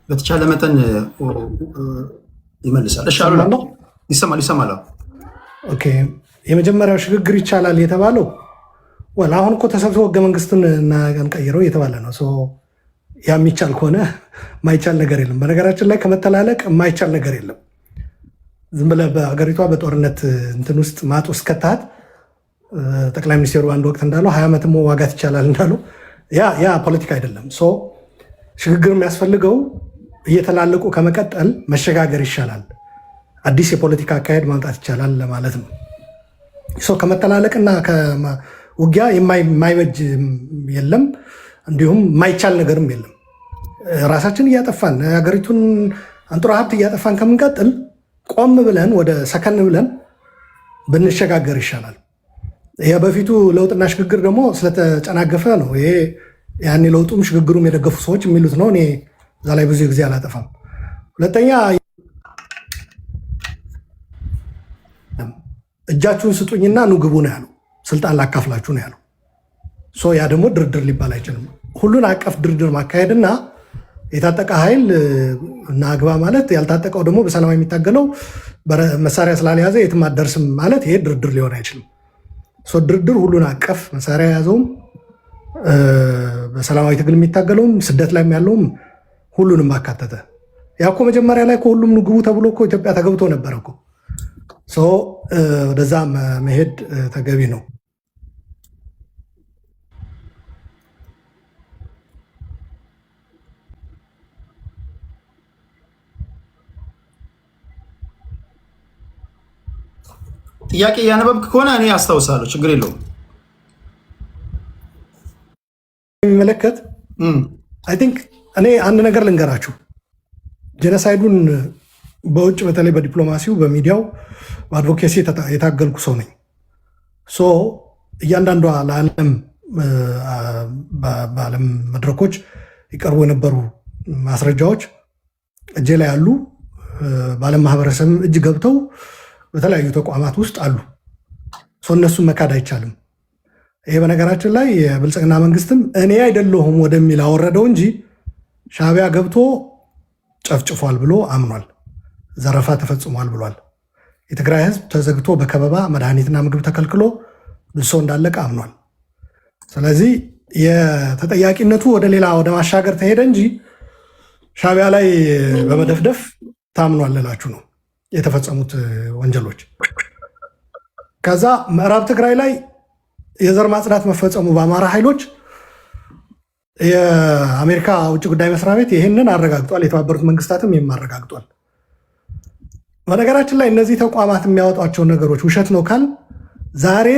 በተቻለ መጠን ይመልሳል። እሺ አሉላ፣ ይሰማል ይሰማል። Okay፣ የመጀመሪያው ሽግግር ይቻላል የተባለው well አሁን እኮ ተሰብስቦ ህገ መንግስቱን እንቀይረው እየተባለ ነው። ያ የሚቻል ከሆነ የማይቻል ነገር የለም። በነገራችን ላይ ከመተላለቅ የማይቻል ነገር የለም። ዝም ብለህ በሀገሪቷ በጦርነት እንትን ውስጥ ማጥ ውስጥ ከታት ጠቅላይ ሚኒስቴሩ አንድ ወቅት እንዳለው 20 ዓመትም መዋጋት ይቻላል እንዳለው ያ ፖለቲካ አይደለም። So ሽግግር የሚያስፈልገው እየተላለቁ ከመቀጠል መሸጋገር ይሻላል፣ አዲስ የፖለቲካ አካሄድ ማምጣት ይቻላል ለማለት ነው። So ከመተላለቅና ውጊያ የማይበጅ የለም፣ እንዲሁም የማይቻል ነገርም የለም። ራሳችን እያጠፋን የሀገሪቱን አንጡራ ሀብት እያጠፋን ከምንቀጥል ቆም ብለን ወደ ሰከን ብለን ብንሸጋገር ይሻላል። የበፊቱ ለውጥና ሽግግር ደግሞ ስለተጨናገፈ ነው። ይሄ ያኔ ለውጡም ሽግግሩም የደገፉ ሰዎች የሚሉት ነው። እኔ እዛ ላይ ብዙ ጊዜ አላጠፋም። ሁለተኛ እጃችሁን ስጡኝና ኑ ግቡ ነው ያለው። ስልጣን ላካፍላችሁ ነው ያለው። So ያ ደግሞ ድርድር ሊባል አይችልም። ሁሉን አቀፍ ድርድር ማካሄድና የታጠቀ ኃይል እና አግባ ማለት፣ ያልታጠቀው ደግሞ በሰላም የሚታገለው መሳሪያ ስላልያዘ የትም አትደርስም ማለት ይሄ ድርድር ሊሆን አይችልም። So ድርድር ሁሉን አቀፍ መሳሪያ የያዘውም፣ በሰላማዊ ትግል የሚታገለውም፣ ስደት ላይም ያለውም ሁሉንም አካተተ። ያ እኮ መጀመሪያ ላይ ሁሉም ኑ ግቡ ተብሎ እኮ ኢትዮጵያ ተገብቶ ነበር እኮ። So ወደዛ መሄድ ተገቢ ነው። ጥያቄ እያነበብክ ከሆነ እኔ አስታውሳለሁ፣ ችግር የለውም። የሚመለከት I think እኔ አንድ ነገር ልንገራችሁ። Genocide ኡን በውጭ በተለይ በዲፕሎማሲው፣ በሚዲያው፣ በ advocacy የታገልኩ ሰው ነኝ። So እያንዳንዷ ለዓለም በዓለም መድረኮች ይቀርቡ የነበሩ ማስረጃዎች እጄ ላይ ያሉ፣ በዓለም ማህበረሰብ እጅ ገብተው በተለያዩ ተቋማት ውስጥ አሉ። So እነሱን መካድ አይቻልም። ይሄ በነገራችን ላይ የብልጽግና መንግስትም እኔ አይደለሁም ወደሚል አወረደው እንጂ ሻዕቢያ ገብቶ ጨፍጭፏል ብሎ አምኗል። ዘረፋ ተፈጽሟል ብሏል። የትግራይ ህዝብ ተዘግቶ በከበባ መድኃኒትና ምግብ ተከልክሎ ብዙ ሰው እንዳለቀ አምኗል። ስለዚህ የተጠያቂነቱ ወደ ሌላ ወደ ማሻገር ተሄደ እንጂ ሻዕቢያ ላይ በመደፍደፍ ታምኗል ልላችሁ ነው የተፈጸሙት ወንጀሎች። ከዛ ምዕራብ ትግራይ ላይ የዘር ማጽዳት መፈጸሙ በአማራ ኃይሎች የአሜሪካ ውጭ ጉዳይ መስሪያ ቤት ይህንን አረጋግጧል። የተባበሩት መንግስታትም ይህም አረጋግጧል። በነገራችን ላይ እነዚህ ተቋማት የሚያወጧቸው ነገሮች ውሸት ነው ካል ዛሬ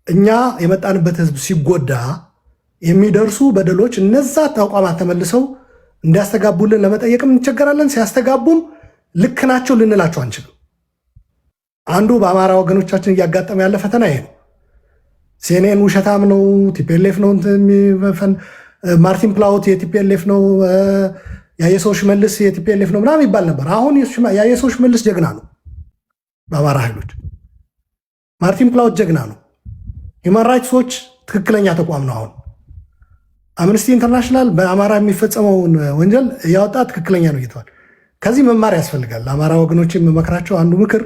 እኛ የመጣንበት ህዝብ ሲጎዳ የሚደርሱ በደሎች እነዛ ተቋማት ተመልሰው እንዲያስተጋቡልን ለመጠየቅም እንቸገራለን። ሲያስተጋቡም ልክ ናቸው ልንላቸው አንችልም። አንዱ በአማራ ወገኖቻችን እያጋጠመ ያለ ፈተና ይሄ ነው። CNN ውሸታም ነው፣ TPLF ነው፣ ማርቲን ፕላውት የ TPLF ነው፣ ያየሰው ሽመልስ የ TPLF ነው ምናምን ይባል ነበር። አሁን ያየሰው ሽመልስ ጀግና ነው በአማራ ኃይሎች። ማርቲን ፕላውት ጀግና ነው። Human Rights Watch ትክክለኛ ተቋም ነው። አሁን Amnesty International በአማራ የሚፈጸመውን ወንጀል እያወጣ ትክክለኛ ነው እየተባለ ከዚህ መማር ያስፈልጋል። ለአማራ ወገኖች የምመክራቸው አንዱ ምክር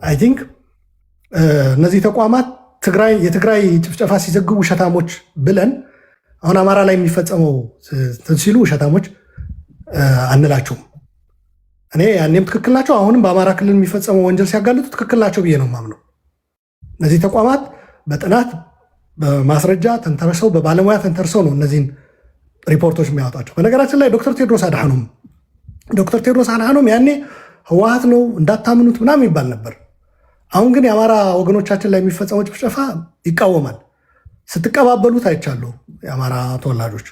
I think እነዚህ ተቋማት የትግራይ ጭፍጨፋ ሲዘግቡ ውሸታሞች ብለን አሁን አማራ ላይ የሚፈጸመው ሲሉ ውሸታሞች አንላቸውም። እኔ ያኔም ትክክል ናቸው፣ አሁንም በአማራ ክልል የሚፈጸመው ወንጀል ሲያጋልጡ ትክክል ናቸው ብዬ ነው የማምነው። እነዚህ ተቋማት በጥናት በማስረጃ ተንተርሰው፣ በባለሙያ ተንተርሰው ነው እነዚህን ሪፖርቶች የሚያወጣቸው። በነገራችን ላይ ዶክተር ቴድሮስ አድሃኖም ያኔ ህወሓት ነው እንዳታምኑት ምናምን ይባል ነበር። አሁን ግን የአማራ ወገኖቻችን ላይ የሚፈጸመው ጭፍጨፋ ይቃወማል። ስትቀባበሉት አይቻለሁ። የአማራ ተወላጆች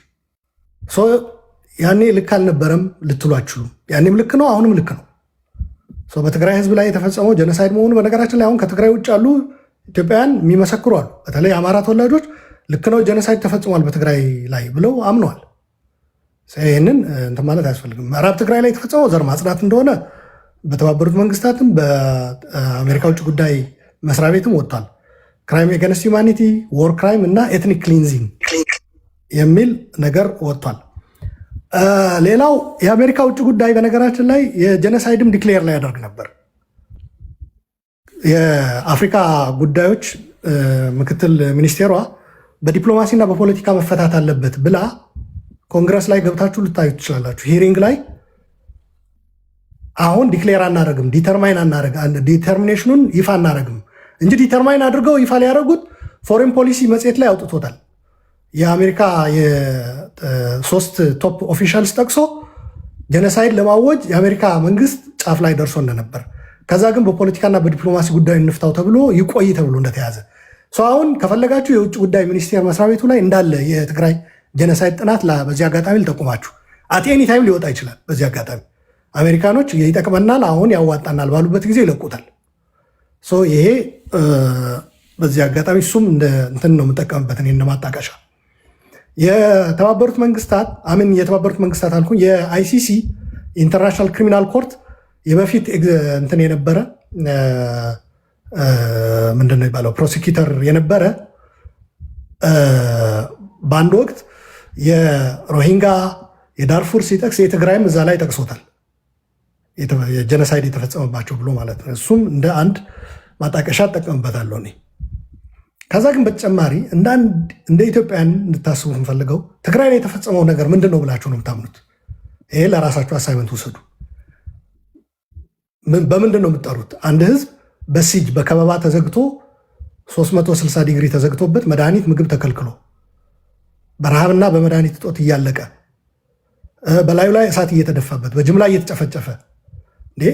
ያኔ ልክ አልነበረም ልትሉ አትችሉም። ያኔም ልክ ነው፣ አሁንም ልክ ነው። በትግራይ ህዝብ ላይ የተፈጸመው genocide መሆኑ በነገራችን ላይ አሁን ከትግራይ ውጭ ያሉ ኢትዮጵያውያን የሚመሰክሩ አሉ። በተለይ የአማራ ተወላጆች ልክ ነው፣ genocide ተፈጽሟል በትግራይ ላይ ብለው አምነዋል። ይህንን እንትን ማለት አያስፈልግም። ምዕራብ ትግራይ ላይ የተፈጸመው ዘር ማጽዳት እንደሆነ በተባበሩት መንግስታትም በአሜሪካ ውጭ ጉዳይ መስሪያ ቤትም ወጥቷል። Crime against humanity፣ war crime እና ethnic cleansing የሚል ነገር ወጥቷል። ሌላው የአሜሪካ ውጭ ጉዳይ በነገራችን ላይ የ genocide ም declare ላይ ያደርግ ነበር። የአፍሪካ ጉዳዮች ምክትል ሚኒስቴሯ በዲፕሎማሲና በፖለቲካ መፈታት አለበት ብላ ኮንግረስ ላይ ገብታችሁ ልታዩ ትችላላችሁ። Hearing ላይ አሁን declare አናረግም፣ determine አናረግ፣ determination ኑን ይፋ አናረግም እንጂ determine አድርገው ይፋ ሊያደርጉት Foreign Policy መጽሔት ላይ አውጥቶታል። የአሜሪካ የሶስት top officials ጠቅሶ genocide ለማወጅ የአሜሪካ መንግስት ጫፍ ላይ ደርሶ እንደነበር፣ ከዛ ግን በፖለቲካና በዲፕሎማሲ ጉዳይ እንፍታው ተብሎ ይቆይ ተብሎ እንደተያዘ። አሁን ከፈለጋችሁ የውጭ ጉዳይ ሚኒስቴር መስሪያ ቤቱ ላይ እንዳለ የትግራይ genocide ጥናት በዚህ አጋጣሚ ልጠቁማችሁ። At any time ሊወጣ ይችላል። በዚህ አጋጣሚ አሜሪካኖች ይጠቅመናል፣ አሁን ያዋጣናል ባሉበት ጊዜ ይለቁታል። ይሄ በዚህ አጋጣሚ እሱም እንትን ነው የምጠቀምበት እኔ እንደማጣቀሻ። የተባበሩት መንግስታት፣ I mean የተባበሩት መንግስታት አልኩኝ፣ የ ICC፣ International Criminal Court፣ የበፊት እንትን የነበረ፣ ምንድን ነው የሚባለው፣ prosecutor የነበረ በአንድ ወቅት የሮሂንጋ፣ የዳርፉር ሲጠቅስ የትግራይም እዛ ላይ ጠቅሶታል። የ genocide የተፈጸመባቸው ብሎ ማለት ነው። እሱም እንደ አንድ ማጣቀሻ እጠቀምበታለሁ እኔ። ከዛ ግን በተጨማሪ እንደ አንድ እንደ ኢትዮጵያን እንድታስቡ የምፈልገው ትግራይ ላይ የተፈጸመው ነገር ምንድን ነው ብላችሁ ነው የምታምኑት? ይሄ ለራሳችሁ assignment ውሰዱ። በምንድን ነው የምትጠሩት? አንድ ህዝብ በ siege፣ በከበባ ተዘግቶ፣ 360 ዲግሪ ተዘግቶበት፣ መድኃኒት ምግብ ተከልክሎ፣ በረሃብና በመድኃኒት እጦት እያለቀ፣ በላዩ ላይ እሳት እየተደፋበት፣ በጅምላ እየተጨፈጨፈ፣ እንዴ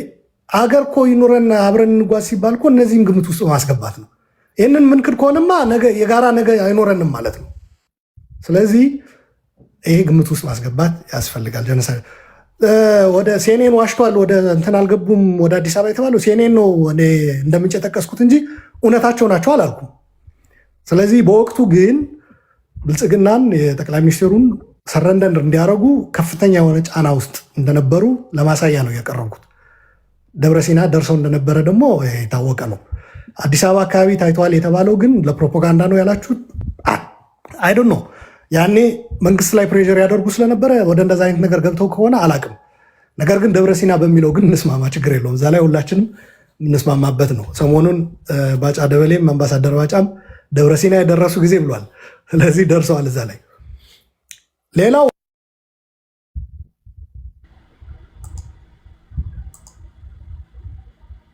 አገር እኮ ይኑረን አብረን እንጓዝ ሲባል እኮ እነዚህን ግምት ውስጥ ማስገባት ነው። ይህንን ምንክድ ከሆነማ ነገ የጋራ ነገ አይኖረንም ማለት ነው። ስለዚህ ይሄ ግምት ውስጥ ማስገባት ያስፈልጋል። Genocide ወደ CNN ዋሽቷል፣ ወደ እንትን አልገቡም ወደ አዲስ አበባ የተባለው CNN ነው እኔ እንደምንጭ የጠቀስኩት እንጂ እውነታቸው ናቸው አላልኩም። ስለዚህ በወቅቱ ግን ብልጽግናን የጠቅላይ ሚኒስትሩን surrender እንዲያደርጉ ከፍተኛ የሆነ ጫና ውስጥ እንደነበሩ ለማሳያ ነው ያቀረብኩት። ደብረ ሲና ደርሰው እንደነበረ ደግሞ የታወቀ ነው። አዲስ አበባ አካባቢ ታይተዋል የተባለው ግን ለፕሮፓጋንዳ ነው ያላችሁት፣ I don't know፣ ያኔ መንግስት ላይ pressure ያደርጉ ስለነበረ ወደ እንደዛ አይነት ነገር ገብተው ከሆነ አላቅም። ነገር ግን ደብረ ሲና በሚለው ግን እንስማማ፣ ችግር የለውም። እዛ ላይ ሁላችንም የምንስማማበት ነው። ሰሞኑን ባጫ ደበሌም፣ አምባሳደር ባጫም ደብረ ሲና የደረሱ ጊዜ ብሏል። ስለዚህ ደርሰዋል እዛ ላይ። ሌላው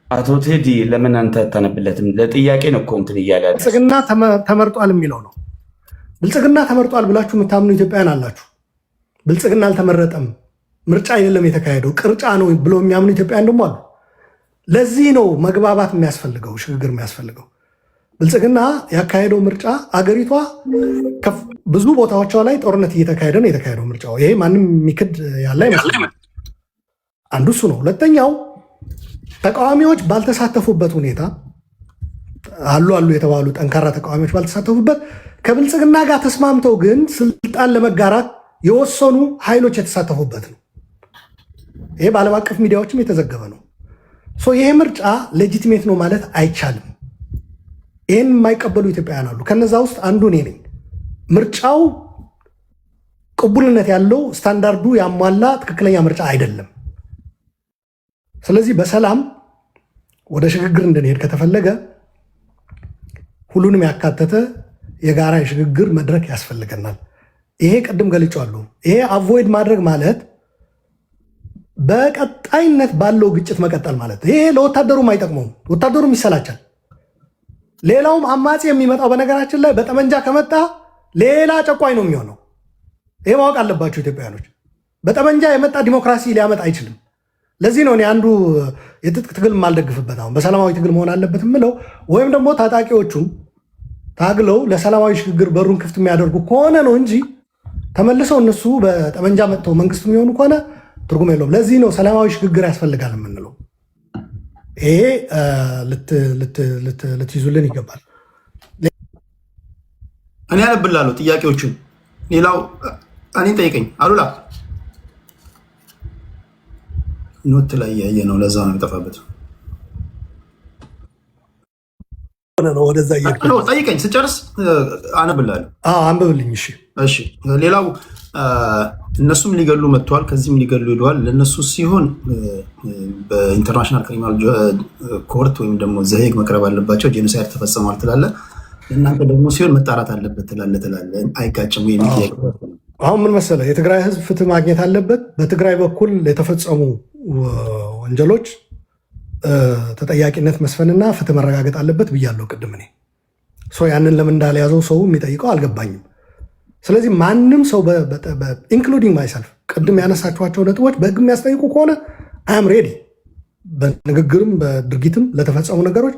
አቶ ቴዲ ለምን አንተ አታነብለትም? ለጥያቄ ነው እኮ እንትን እያለ ያለ። ብልጽግና ተመርጧል የሚለው ነው። ብልጽግና ተመርጧል ብላችሁ የምታምኑ ኢትዮጵያውያን አላችሁ። ብልጽግና አልተመረጠም፣ ምርጫ አይደለም የተካሄደው፣ ቅርጫ ነው ብሎ የሚያምኑ ኢትዮጵያውያን ደግሞ አሉ። ለዚህ ነው መግባባት የሚያስፈልገው፣ ሽግግር የሚያስፈልገው። ብልጽግና ያካሄደው ምርጫ አገሪቷ ብዙ ቦታዎቿ ላይ ጦርነት እየተካሄደ ነው የተካሄደው ምርጫው። ይሄ ማንም የሚክድ ያለ አይመስለኝም። አንዱ እሱ ነው። ሁለተኛው ተቃዋሚዎች ባልተሳተፉበት ሁኔታ፣ አሉ አሉ የተባሉ ጠንካራ ተቃዋሚዎች ባልተሳተፉበት፣ ከብልጽግና ጋር ተስማምተው ግን ስልጣን ለመጋራት የወሰኑ ኃይሎች የተሳተፉበት ነው። ይሄ በዓለም አቀፍ ሚዲያዎችም የተዘገበ ነው። So ይሄ ምርጫ legitimate ነው ማለት አይቻልም። ይህን የማይቀበሉ ኢትዮጵያውያን አሉ። ከነዛ ውስጥ አንዱ እኔ ነኝ። ምርጫው ቅቡልነት ያለው፣ ስታንዳርዱ ያሟላ ትክክለኛ ምርጫ አይደለም። ስለዚህ በሰላም ወደ ሽግግር እንድንሄድ ከተፈለገ ሁሉንም ያካተተ የጋራ የሽግግር መድረክ ያስፈልገናል። ይሄ ቅድም ገልጬዋለሁ። ይሄ avoid ማድረግ ማለት በቀጣይነት ባለው ግጭት መቀጠል ማለት፣ ይሄ ለወታደሩም አይጠቅመውም፣ ወታደሩም ይሰላቻል። ሌላውም አማጺ የሚመጣው በነገራችን ላይ በጠመንጃ ከመጣ ሌላ ጨቋኝ ነው የሚሆነው። ይሄ ማወቅ አለባቸው ኢትዮጵያውያኖች። በጠመንጃ የመጣ ዲሞክራሲ ሊያመጣ አይችልም። ለዚህ ነው እኔ አንዱ የትጥቅ ትግል የማልደግፍበት፣ አሁን በሰላማዊ ትግል መሆን አለበት የምለው። ወይም ደግሞ ታጣቂዎቹም ታግለው ለሰላማዊ ሽግግር በሩን ክፍት የሚያደርጉ ከሆነ ነው እንጂ ተመልሰው እነሱ በጠመንጃ መጥተው መንግስቱ የሚሆኑ ከሆነ ትርጉም የለውም። ለዚህ ነው ሰላማዊ ሽግግር ያስፈልጋል የምንለው። ይሄ ልትይዙልን ይገባል። እኔ አነብላለሁ ጥያቄዎቹን። ሌላው እኔን ጠይቀኝ። አሉላ note ላይ እያየ ነው፣ ለዛ ነው የሚጠፋበት። ነው ወደዛ እየሄድኩ ነው። ጠይቀኝ፣ ስጨርስ አነብላለሁ። አዎ፣ አንብብልኝ። እሺ። እሺ፣ ሌላው እነሱም ሊገሉ መጥተዋል፣ ከዚህም ሊገሉ ሄደዋል። ለእነሱ ሲሆን በ International Criminal Court ወይም ደግሞ The Hague መቅረብ አለባቸው፣ genocide ተፈጽመዋል ትላለ። ለእናንተ ደግሞ ሲሆን መጣራት አለበት ትላለ። አይጋጭም ወይ የሚል ጥያቄ። አሁን ምን መሰለህ፣ የትግራይ ህዝብ ፍትህ ማግኘት አለበት። በትግራይ በኩል የተፈጸሙ ወንጀሎች ተጠያቂነት መስፈንና ፍትህ መረጋገጥ አለበት ብያለሁ ቅድም እኔ። So ያንን ለምን እንዳልያዘው ሰው የሚጠይቀው አልገባኝም። ስለዚህ ማንም ሰው including myself ቅድም ያነሳችኋቸው ነጥቦች በህግ የሚያስጠይቁ ከሆነ I'm ready በንግግርም በድርጊትም ለተፈጸሙ ነገሮች።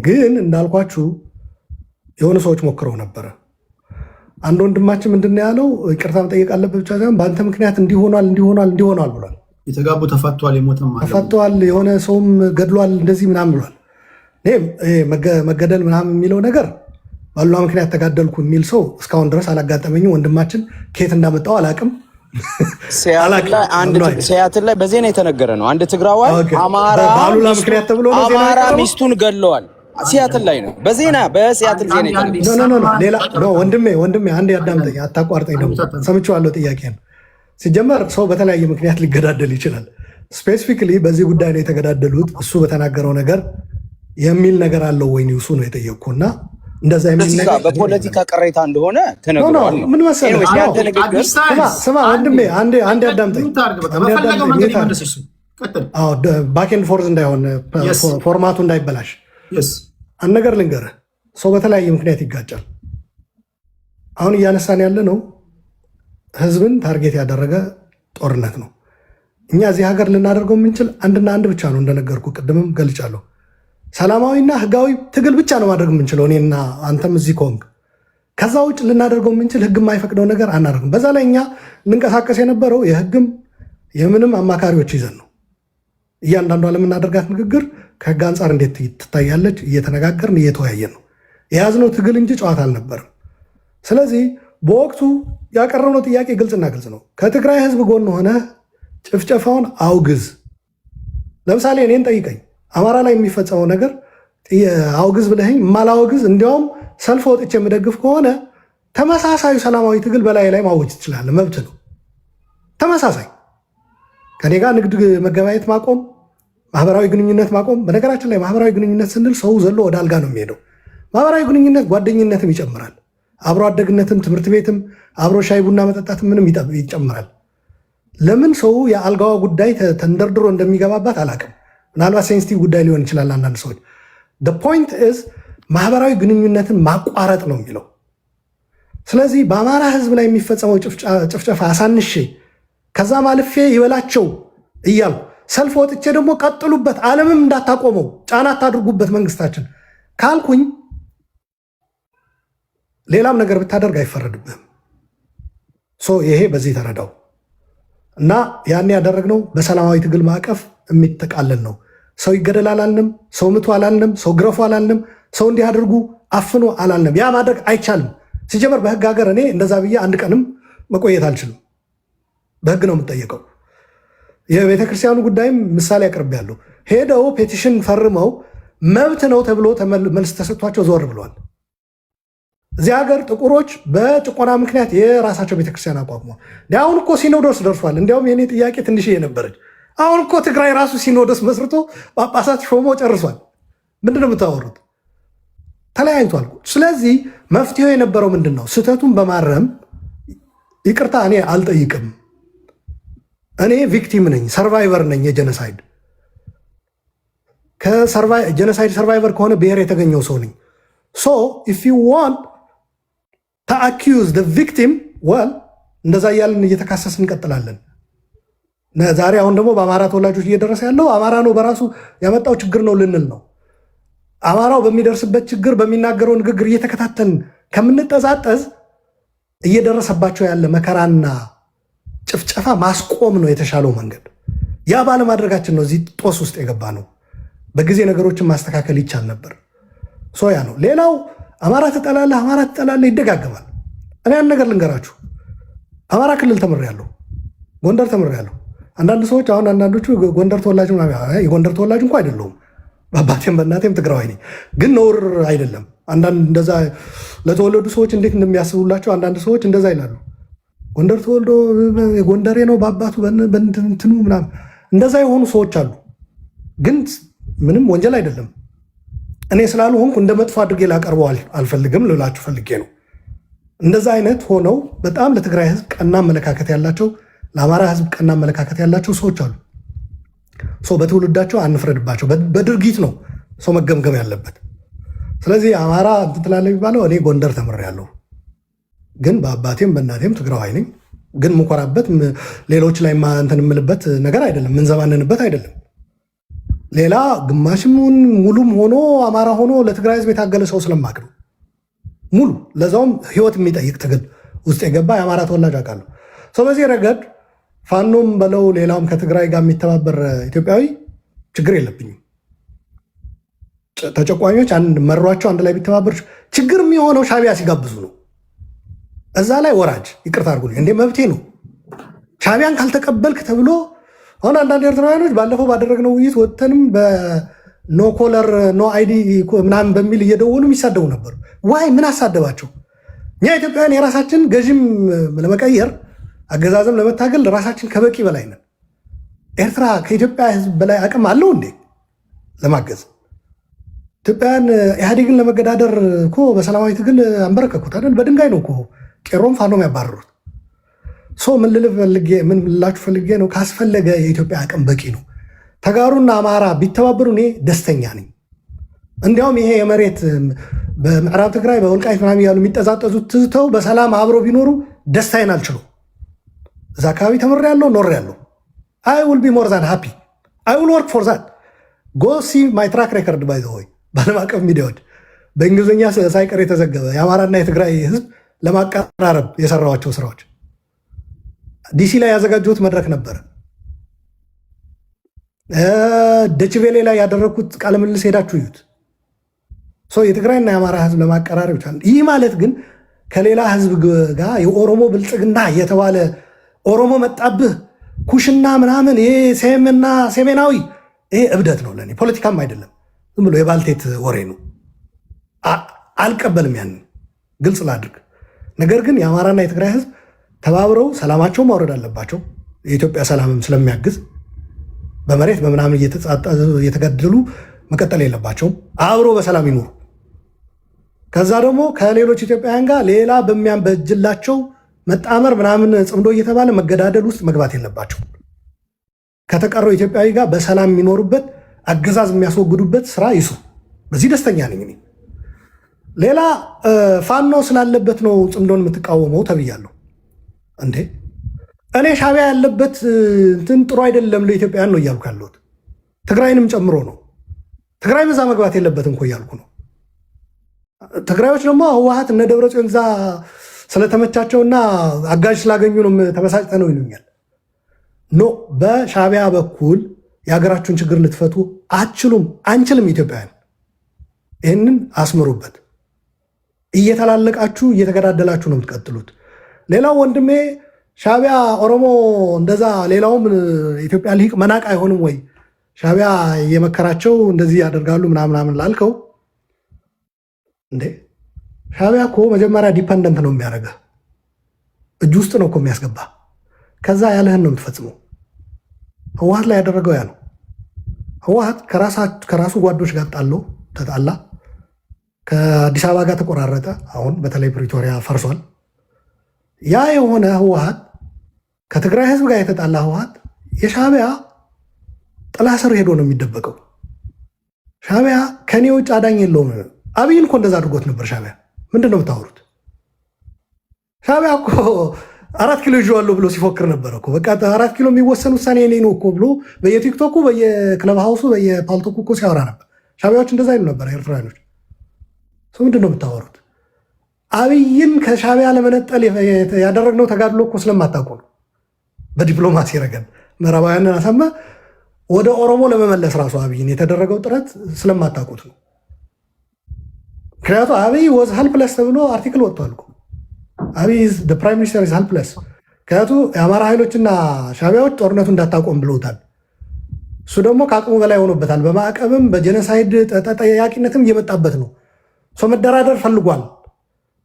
ግን እንዳልኳችሁ የሆኑ ሰዎች ሞክረው ነበረ። አንድ ወንድማችን ምንድን ነው ያለው? ይቅርታ መጠየቅ አለበት ብቻ ሳይሆን በአንተ ምክንያት እንዲሆኗል እንዲሆኗል እንዲሆኗል ብሏል። የተጋቡ ተፋቷል፣ የሞተም አለ። ተፋተዋል፣ የሆነ ሰውም ገድሏል፣ እንደዚህ ምናምን ብሏል። መገደል ምናምን የሚለው ነገር ባሏ ምክንያት ተጋደልኩ የሚል ሰው እስካሁን ድረስ አላጋጠመኝም። ወንድማችን ከየት እንዳመጣው አላቅም። ሲያትል ላይ በዜና የተነገረ ነው። አንድ ትግራዋይ አማራ በአሉላ ምክንያት ተብሎ ነው ዜና አማራ ሚስቱን ገድለዋል። ሲያትል ላይ ነው በዜና በሲያትል ዜና የተነገረ። No, no, no፣ ሌላ no። ወንድሜ፣ ወንድሜ፣ አንዴ አዳምጠኝ፣ አታቋርጠኝ። ደግሞ ሰምቼዋለሁ ጥያቄን። ሲጀመር ሰው በተለያየ ምክንያት ሊገዳደል ይችላል። Specifically በዚህ ጉዳይ ነው የተገዳደሉት እሱ በተናገረው ነገር የሚል ነገር አለው ወይ news ኡ ነው የጠየቅኩ እና እንደዛ የሚል ነገር በፖለቲካ ቅሬታ እንደሆነ ተነግሯል። ምን መሰለህ፣ ስማ ወንድሜ፣ አንዴ አንዴ አዳምጠኝ። Back and forth እንዳይሆን፣ format ኡ እንዳይበላሽ አንድ ነገር ልንገርህ። ሰው በተለያየ ምክንያት ይጋጫል። አሁን እያነሳን ያለ ነው ህዝብን target ያደረገ ጦርነት ነው። እኛ እዚህ ሀገር ልናደርገው የምንችል አንድና አንድ ብቻ ነው። እንደነገርኩ ቅድምም ገልጫለሁ። ሰላማዊና ህጋዊ ትግል ብቻ ነው ማድረግ የምንችለው እኔና አንተም እዚህ ከሆንክ። ከዛ ውጭ ልናደርገው የምንችል ህግ የማይፈቅደው ነገር አናደርግም። በዛ ላይ እኛ እንንቀሳቀስ የነበረው የህግም የምንም አማካሪዎች ይዘን ነው። እያንዳንዷ ለምናደርጋት ንግግር ከህግ አንጻር እንዴት ትታያለች እየተነጋገርን እየተወያየን ነው የያዝነው ትግል እንጂ ጨዋታ አልነበርም። ስለዚህ በወቅቱ ያቀረብነው ጥያቄ ግልጽና ግልጽ ነው። ከትግራይ ህዝብ ጎን ሆነ ጭፍጨፋውን አውግዝ። ለምሳሌ እኔን ጠይቀኝ፣ አማራ ላይ የሚፈጸመው ነገር አውግዝ ብለኸኝ ማላወግዝ እንዲያውም ሰልፍ ወጥቼ የምደግፍ ከሆነ ተመሳሳዩ ሰላማዊ ትግል በላይ ላይ ማወጅ ትችላለህ፣ መብት ነው። ተመሳሳይ ከኔ ጋር ንግድ መገበያየት ማቆም፣ ማህበራዊ ግንኙነት ማቆም። በነገራችን ላይ ማህበራዊ ግንኙነት ስንል ሰው ዘሎ ወደ አልጋ ነው የሚሄደው። ማህበራዊ ግንኙነት ጓደኝነትም ይጨምራል። አብሮ አደግነትም፣ ትምህርት ቤትም፣ አብሮ ሻይ ቡና መጠጣትም ምንም ይጨምራል። ለምን ሰው የአልጋዋ ጉዳይ ተንደርድሮ እንደሚገባባት አላውቅም። ምናልባት sensitive ጉዳይ ሊሆን ይችላል አንዳንድ ሰዎች። Point is ማህበራዊ ግንኙነትን ማቋረጥ ነው የሚለው። ስለዚህ በአማራ ህዝብ ላይ የሚፈጸመው ጭፍጨፋ አሳንሼ ከዛም አልፌ ይበላቸው እያልኩ ሰልፍ ወጥቼ ደግሞ ቀጥሉበት፣ ዓለምም እንዳታቆመው ጫና አታድርጉበት መንግስታችን ካልኩኝ ሌላም ነገር ብታደርግ አይፈረድብህም። So ይሄ በዚህ ተረዳው እና ያን ያደረግነው በሰላማዊ ትግል ማዕቀፍ የሚጠቃለል ነው። ሰው ይገደል አላልንም፣ ሰው ምቱ አላልንም፣ ሰው ግረፉ አላልንም፣ ሰው እንዲህ አድርጉ አፍኖ አላልንም። ያ ማድረግ አይቻልም። ሲጀመር በህግ ሀገር እኔ እንደዛ ብዬ አንድ ቀንም መቆየት አልችልም። በህግ ነው የምጠየቀው። የቤተ ክርስቲያኑ ጉዳይም ምሳሌ አቅርቤያለሁ። ሄደው petition ፈርመው መብት ነው ተብሎ መልስ ተሰጥቷቸው ዞር ብለዋል። እዚህ ሀገር ጥቁሮች በጭቆና ምክንያት የራሳቸው ቤተክርስቲያን አቋቁመዋል። አሁን እኮ ሲኖዶስ ደርሷል። እንዲያውም የኔ ጥያቄ ትንሽ ነበረች። አሁን እኮ ትግራይ ራሱ ሲኖዶስ መስርቶ ጳጳሳት ሾሞ ጨርሷል። ምንድን ነው የምታወሩት? ተለያይቷል። ስለዚህ መፍትሄው የነበረው ምንድን ነው? ስህተቱን በማረም ይቅርታ እኔ አልጠይቅም፣ እኔ victim ነኝ፣ survivor ነኝ የ genocide፣ genocide survivor ከሆነ ብሔር የተገኘው ሰው ነኝ። So if you want to accuse victim, well እንደዛ እያልን እየተካሰስን እንቀጥላለን። ዛሬ አሁን ደግሞ በአማራ ተወላጆች እየደረሰ ያለው አማራ ነው በራሱ ያመጣው ችግር ነው ልንል ነው። አማራው በሚደርስበት ችግር በሚናገረው ንግግር እየተከታተልን ከምንጠዛጠዝ እየደረሰባቸው ያለ መከራና ጭፍጨፋ ማስቆም ነው የተሻለው መንገድ። ያ ባለማድረጋችን ነው እዚህ ጦስ ውስጥ የገባነው። በጊዜ ነገሮችን ማስተካከል ይቻል ነበር። So ያ ነው። ሌላው አማራ ትጠላለህ፣ አማራ ትጠላለህ ይደጋገማል። እኔ አንድ ነገር ልንገራችሁ። አማራ ክልል ተምሬያለሁ፣ ጎንደር ተምሬያለሁ። አንዳንድ ሰዎች አሁን አንዳንዶቹ ጎንደር ተወላጅ፣ የጎንደር ተወላጅ እንኳ አይደለሁም። በአባቴም በእናቴም ትግራዋይ ነኝ። ግን ነውር አይደለም። አንዳንድ እንደዛ ለተወለዱ ሰዎች እንዴት እንደሚያስቡላቸው አንዳንድ ሰዎች እንደዛ ይላሉ። ጎንደር ተወልዶ የጎንደሬ ነው በአባቱ በእንትኑ ምናምን እንደዛ የሆኑ ሰዎች አሉ። ግን ምንም ወንጀል አይደለም። እኔ ስላልሆንኩ እንደ መጥፎ አድርጌ ላቀርበው አልፈልግም ልላችሁ ፈልጌ ነው። እንደዛ አይነት ሆነው በጣም ለትግራይ ህዝብ ቀና አመለካከት ያላቸው፣ ለአማራ ህዝብ ቀና አመለካከት ያላቸው ሰዎች አሉ። So በትውልዳቸው አንፍረድባቸው። በድርጊት ነው ሰው መገምገም ያለበት። ስለዚህ አማራ እንትን ትላለህ የሚባለው፣ እኔ ጎንደር ተምሬያለሁ፣ ግን በአባቴም በእናቴም ትግራዋይ ነኝ። ግን የምኮራበት፣ ሌሎች ላይ እንትን የምልበት ነገር አይደለም፣ የምንዘባንንበት አይደለም። ሌላ ግማሽም ሙሉም ሆኖ አማራ ሆኖ ለትግራይ ህዝብ የታገለ ሰው ስለማቅ ነው። ሙሉ ለዛውም ህይወት የሚጠይቅ ትግል ውስጥ የገባ የአማራ ተወላጅ አውቃለሁ። So በዚህ ረገድ ፋኖም በለው ሌላውም ከትግራይ ጋር የሚተባበር ኢትዮጵያዊ ችግር የለብኝም። ተጨቋኞች አንድ መሯቸው አንድ ላይ ቢተባበር፣ ችግር የሚሆነው ሻቢያ ሲጋብዙ ነው። እዛ ላይ ወራጅ፣ ይቅርታ አድርጉልኝ፣ እንዴ መብቴ ነው። ሻቢያን ካልተቀበልክ ተብሎ አሁን አንዳንድ ኤርትራውያኖች ባለፈው ባደረግነው ውይይት ወጥተንም በ no caller no ID ምናምን በሚል እየደወሉ የሚሳደቡ ነበሩ። Why? ምን አሳደባቸው? እኛ ኢትዮጵያውያን የራሳችን ገዥም ለመቀየር፣ አገዛዝም ለመታገል ራሳችን ከበቂ በላይ ነን። ኤርትራ ከኢትዮጵያ ሕዝብ በላይ አቅም አለው እንዴ ለማገዝ? ኢትዮጵያውያን ኢህአዴግን ለመገዳደር እኮ በሰላማዊ ትግል አንበረከኩት አይደል? በድንጋይ ነው እኮ ቄሮም ፋኖም ያባረሩት። So ምን ልል ፈልጌ፣ ምን ልላችሁ ፈልጌ ነው፣ ካስፈለገ የኢትዮጵያ አቅም በቂ ነው። ተጋሩና አማራ ቢተባበሩ እኔ ደስተኛ ነኝ። እንዲያውም ይሄ የመሬት በምዕራብ ትግራይ በወልቃይት ምናምን እያሉ የሚጠዛጠዙት ትተው በሰላም አብረው ቢኖሩ ደስታዬን አልችለው። እዛ አካባቢ ተምሬያለሁ፣ ኖሬያለሁ። I will be more than happy. I will work for that. Go see my track record, by the way. በዓለም አቀፍ ሚዲያዎች በእንግሊዝኛ ሳይቀር የተዘገበ የአማራና የትግራይ ህዝብ ለማቀራረብ የሰራኋቸው ስራዎች፣ ዲሲ ላይ ያዘጋጀሁት መድረክ ነበረ። ዶይቼ ላይ ያደረግኩት ቃለ ምልልስ ሄዳችሁ እዩት። የትግራይና የአማራ ህዝብ ለማቀራረብ ይቻላል። ይህ ማለት ግን ከሌላ ህዝብ ጋር የኦሮሞ ብልጽግና እየተባለ ኦሮሞ መጣብህ ኩሽና ምናምን፣ ይሄ ሴምና ሴሜናዊ፣ ይሄ እብደት ነው ለእኔ፣ ፖለቲካም አይደለም፣ ዝም ብሎ የባልቴት ወሬ ነው። አልቀበልም። ያንን ግልጽ ላድርግ። ነገር ግን የአማራና የትግራይ ህዝብ ተባብረው ሰላማቸውን ማውረድ አለባቸው። የኢትዮጵያ ሰላምም ስለሚያግዝ በመሬት በምናምን እየተጋደሉ መቀጠል የለባቸውም። አብሮ በሰላም ይኑሩ። ከዛ ደግሞ ከሌሎች ኢትዮጵያውያን ጋር ሌላ በሚያበጅላቸው መጣመር ምናምን ጽምዶ እየተባለ መገዳደል ውስጥ መግባት የለባቸው። ከተቀረው ኢትዮጵያዊ ጋር በሰላም የሚኖሩበት፣ አገዛዝ የሚያስወግዱበት ስራ ይስሩ። በዚህ ደስተኛ ነኝ እኔ። ሌላ ፋኖ ስላለበት ነው ጽምዶን የምትቃወመው ተብያለሁ። እንዴ፣ እኔ ሻቢያ ያለበት እንትን ጥሩ አይደለም ለኢትዮጵያውያን ነው እያልኩ ያለሁት፣ ትግራይንም ጨምሮ ነው። ትግራይ እዛ መግባት የለበትም እኮ እያልኩ ነው። ትግራዮች ደግሞ ህወሓት እነ ደብረጽዮን እዛ ስለተመቻቸውና አጋዥ ስላገኙ ነው ተበሳጭተ ነው ይሉኛል። No፣ በሻቢያ በኩል የሀገራችሁን ችግር ልትፈቱ አትችሉም፣ አንችልም። ኢትዮጵያውያን ይህንን አስምሩበት። እየተላለቃችሁ እየተገዳደላችሁ ነው የምትቀጥሉት። ሌላው ወንድሜ ሻቢያ ኦሮሞ እንደዛ ሌላውም ኢትዮጵያ ልሂቅ መናቅ አይሆንም ወይ? ሻቢያ እየመከራቸው እንደዚህ ያደርጋሉ ምናምናምን ላልከው፣ እንዴ ሻቢያ እኮ መጀመሪያ dependent ነው የሚያደርገህ፣ እጅ ውስጥ ነው እኮ የሚያስገባ። ከዛ ያለህን ነው የምትፈጽመው። ህወሓት ላይ ያደረገው ያ ነው። ህወሓት ከራሱ ጓዶች ጋር ጣለው ተጣላ፣ ከአዲስ አበባ ጋር ተቆራረጠ። አሁን በተለይ ፕሪቶሪያ ፈርሷል። ያ የሆነ ህወሓት፣ ከትግራይ ህዝብ ጋር የተጣላ ህወሓት የሻቢያ ጥላ ስር ሄዶ ነው የሚደበቀው። ሻቢያ ከኔ ውጭ አዳኝ የለውም። አብይን እኮ እንደዛ አድርጎት ነበር ሻቢያ። ምንድን ነው የምታወሩት? ሻቢያ እኮ 4 ኪሎ ይዤዋለሁ ብሎ ሲፎክር ነበረ እኮ። በቃ 4 ኪሎ የሚወሰን ውሳኔ የኔ ነው እኮ ብሎ በየቲክቶኩ፣ በየክለብ ሀውሱ፣ በየፓልቶኩ እኮ ሲያወራ ነበር። ሻቢያዎች እንደዛ ይሉ ነበር ኤርትራውያኖች። ምንድን ነው የምታወሩት? አብይን ከሻቢያ ለመነጠል ያደረግነው ተጋድሎ እኮ ስለማታውቁ ነው። በዲፕሎማሲ ረገድ ምዕራባውያንን አሳመ ወደ ኦሮሞ ለመመለስ ራሱ አብይን የተደረገው ጥረት ስለማታውቁት ነው። ምክንያቱ አብይ was helpless ተብሎ article ወጥቷል እኮ። አብይ prime minister is helpless። ምክንያቱ የአማራ ኃይሎችና ሻቢያዎች ጦርነቱ እንዳታቆም ብለውታል። እሱ ደግሞ ከአቅሙ በላይ ሆኖበታል። በማዕቀብም በ genocide ተጠያቂነትም እየመጣበት ነው። So መደራደር ፈልጓል።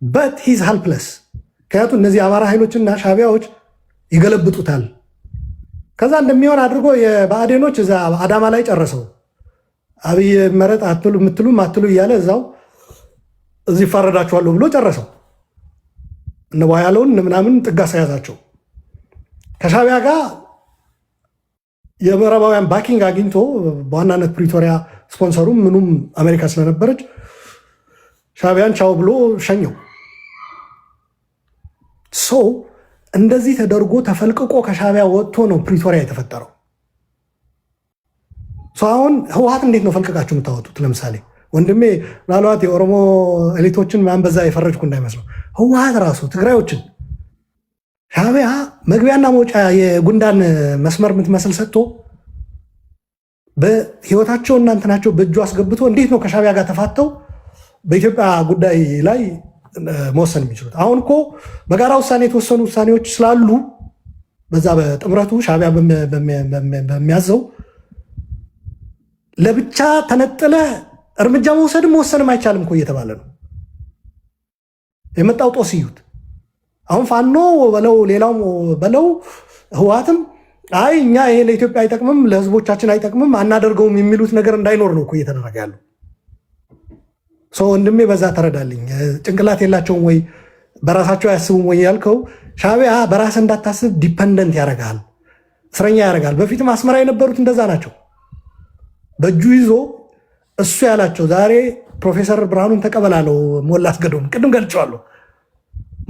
But he's helpless. ምክንያቱም እነዚህ የአማራ ኃይሎችና ሻቢያዎች ይገለብጡታል። ከዛ እንደሚሆን አድርጎ የብአዴኖች እዛ አዳማ ላይ ጨረሰው። አብይ መረጥ አትሉ የምትሉም አትሉ እያለ እዛው እዚህ ይፋረዳችኋለሁ ብሎ ጨረሰው። እነ ያለውን ምናምን ጥጋ ሳያዛቸው ከሻቢያ ጋር የምዕራባውያን backing አግኝቶ፣ በዋናነት ፕሪቶሪያ ስፖንሰሩም ምኑም አሜሪካ ስለነበረች፣ ሻቢያን ቻው ብሎ ሸኘው። So እንደዚህ ተደርጎ ተፈልቅቆ ከሻቢያ ወጥቶ ነው ፕሪቶሪያ የተፈጠረው። አሁን ህወሓት እንዴት ነው ፈልቅቃችሁ የምታወጡት? ለምሳሌ ወንድሜ፣ ምናልባት የኦሮሞ elite ኦችን ማን በዛ የፈረጅኩ እንዳይመስለው፣ ህወሓት ራሱ ትግራዮችን ሻቢያ መግቢያና መውጫ የጉንዳን መስመር የምትመስል ሰጥቶ፣ በህይወታቸው እናንትናቸው በእጁ አስገብቶ እንዴት ነው ከሻቢያ ጋር ተፋተው በኢትዮጵያ ጉዳይ ላይ መወሰን የሚችሉት? አሁን እኮ በጋራ ውሳኔ የተወሰኑ ውሳኔዎች ስላሉ፣ በዛ በጥምረቱ ሻቢያ በሚያዘው ለብቻ ተነጥለ እርምጃ መውሰድም መወሰንም አይቻልም እኮ እየተባለ ነው። የመጣው ጦስ እዩት። አሁን ፋኖ በለው፣ ሌላው በለው፣ ህወሓትም አይ እኛ ይሄ ለኢትዮጵያ አይጠቅምም፣ ለህዝቦቻችን አይጠቅምም፣ አናደርገውም የሚሉት ነገር እንዳይኖር ነው እኮ እየተደረገ ያለው። So ወንድሜ፣ በዛ ተረዳልኝ። ጭንቅላት የላቸውም ወይ፣ በራሳቸው አያስቡም ወይ ያልከው፣ ሻቢያ በራስህ እንዳታስብ dependent ያደርግሃል፣ እስረኛ ያደርጋል። በፊትም አስመራ የነበሩት እንደዛ ናቸው። በእጁ ይዞ እሱ ያላቸው፣ ዛሬ ፕሮፌሰር ብርሃኑን ተቀበላለው ሞላ አስገዶም፣ ቅድም ገልጬዋለሁ።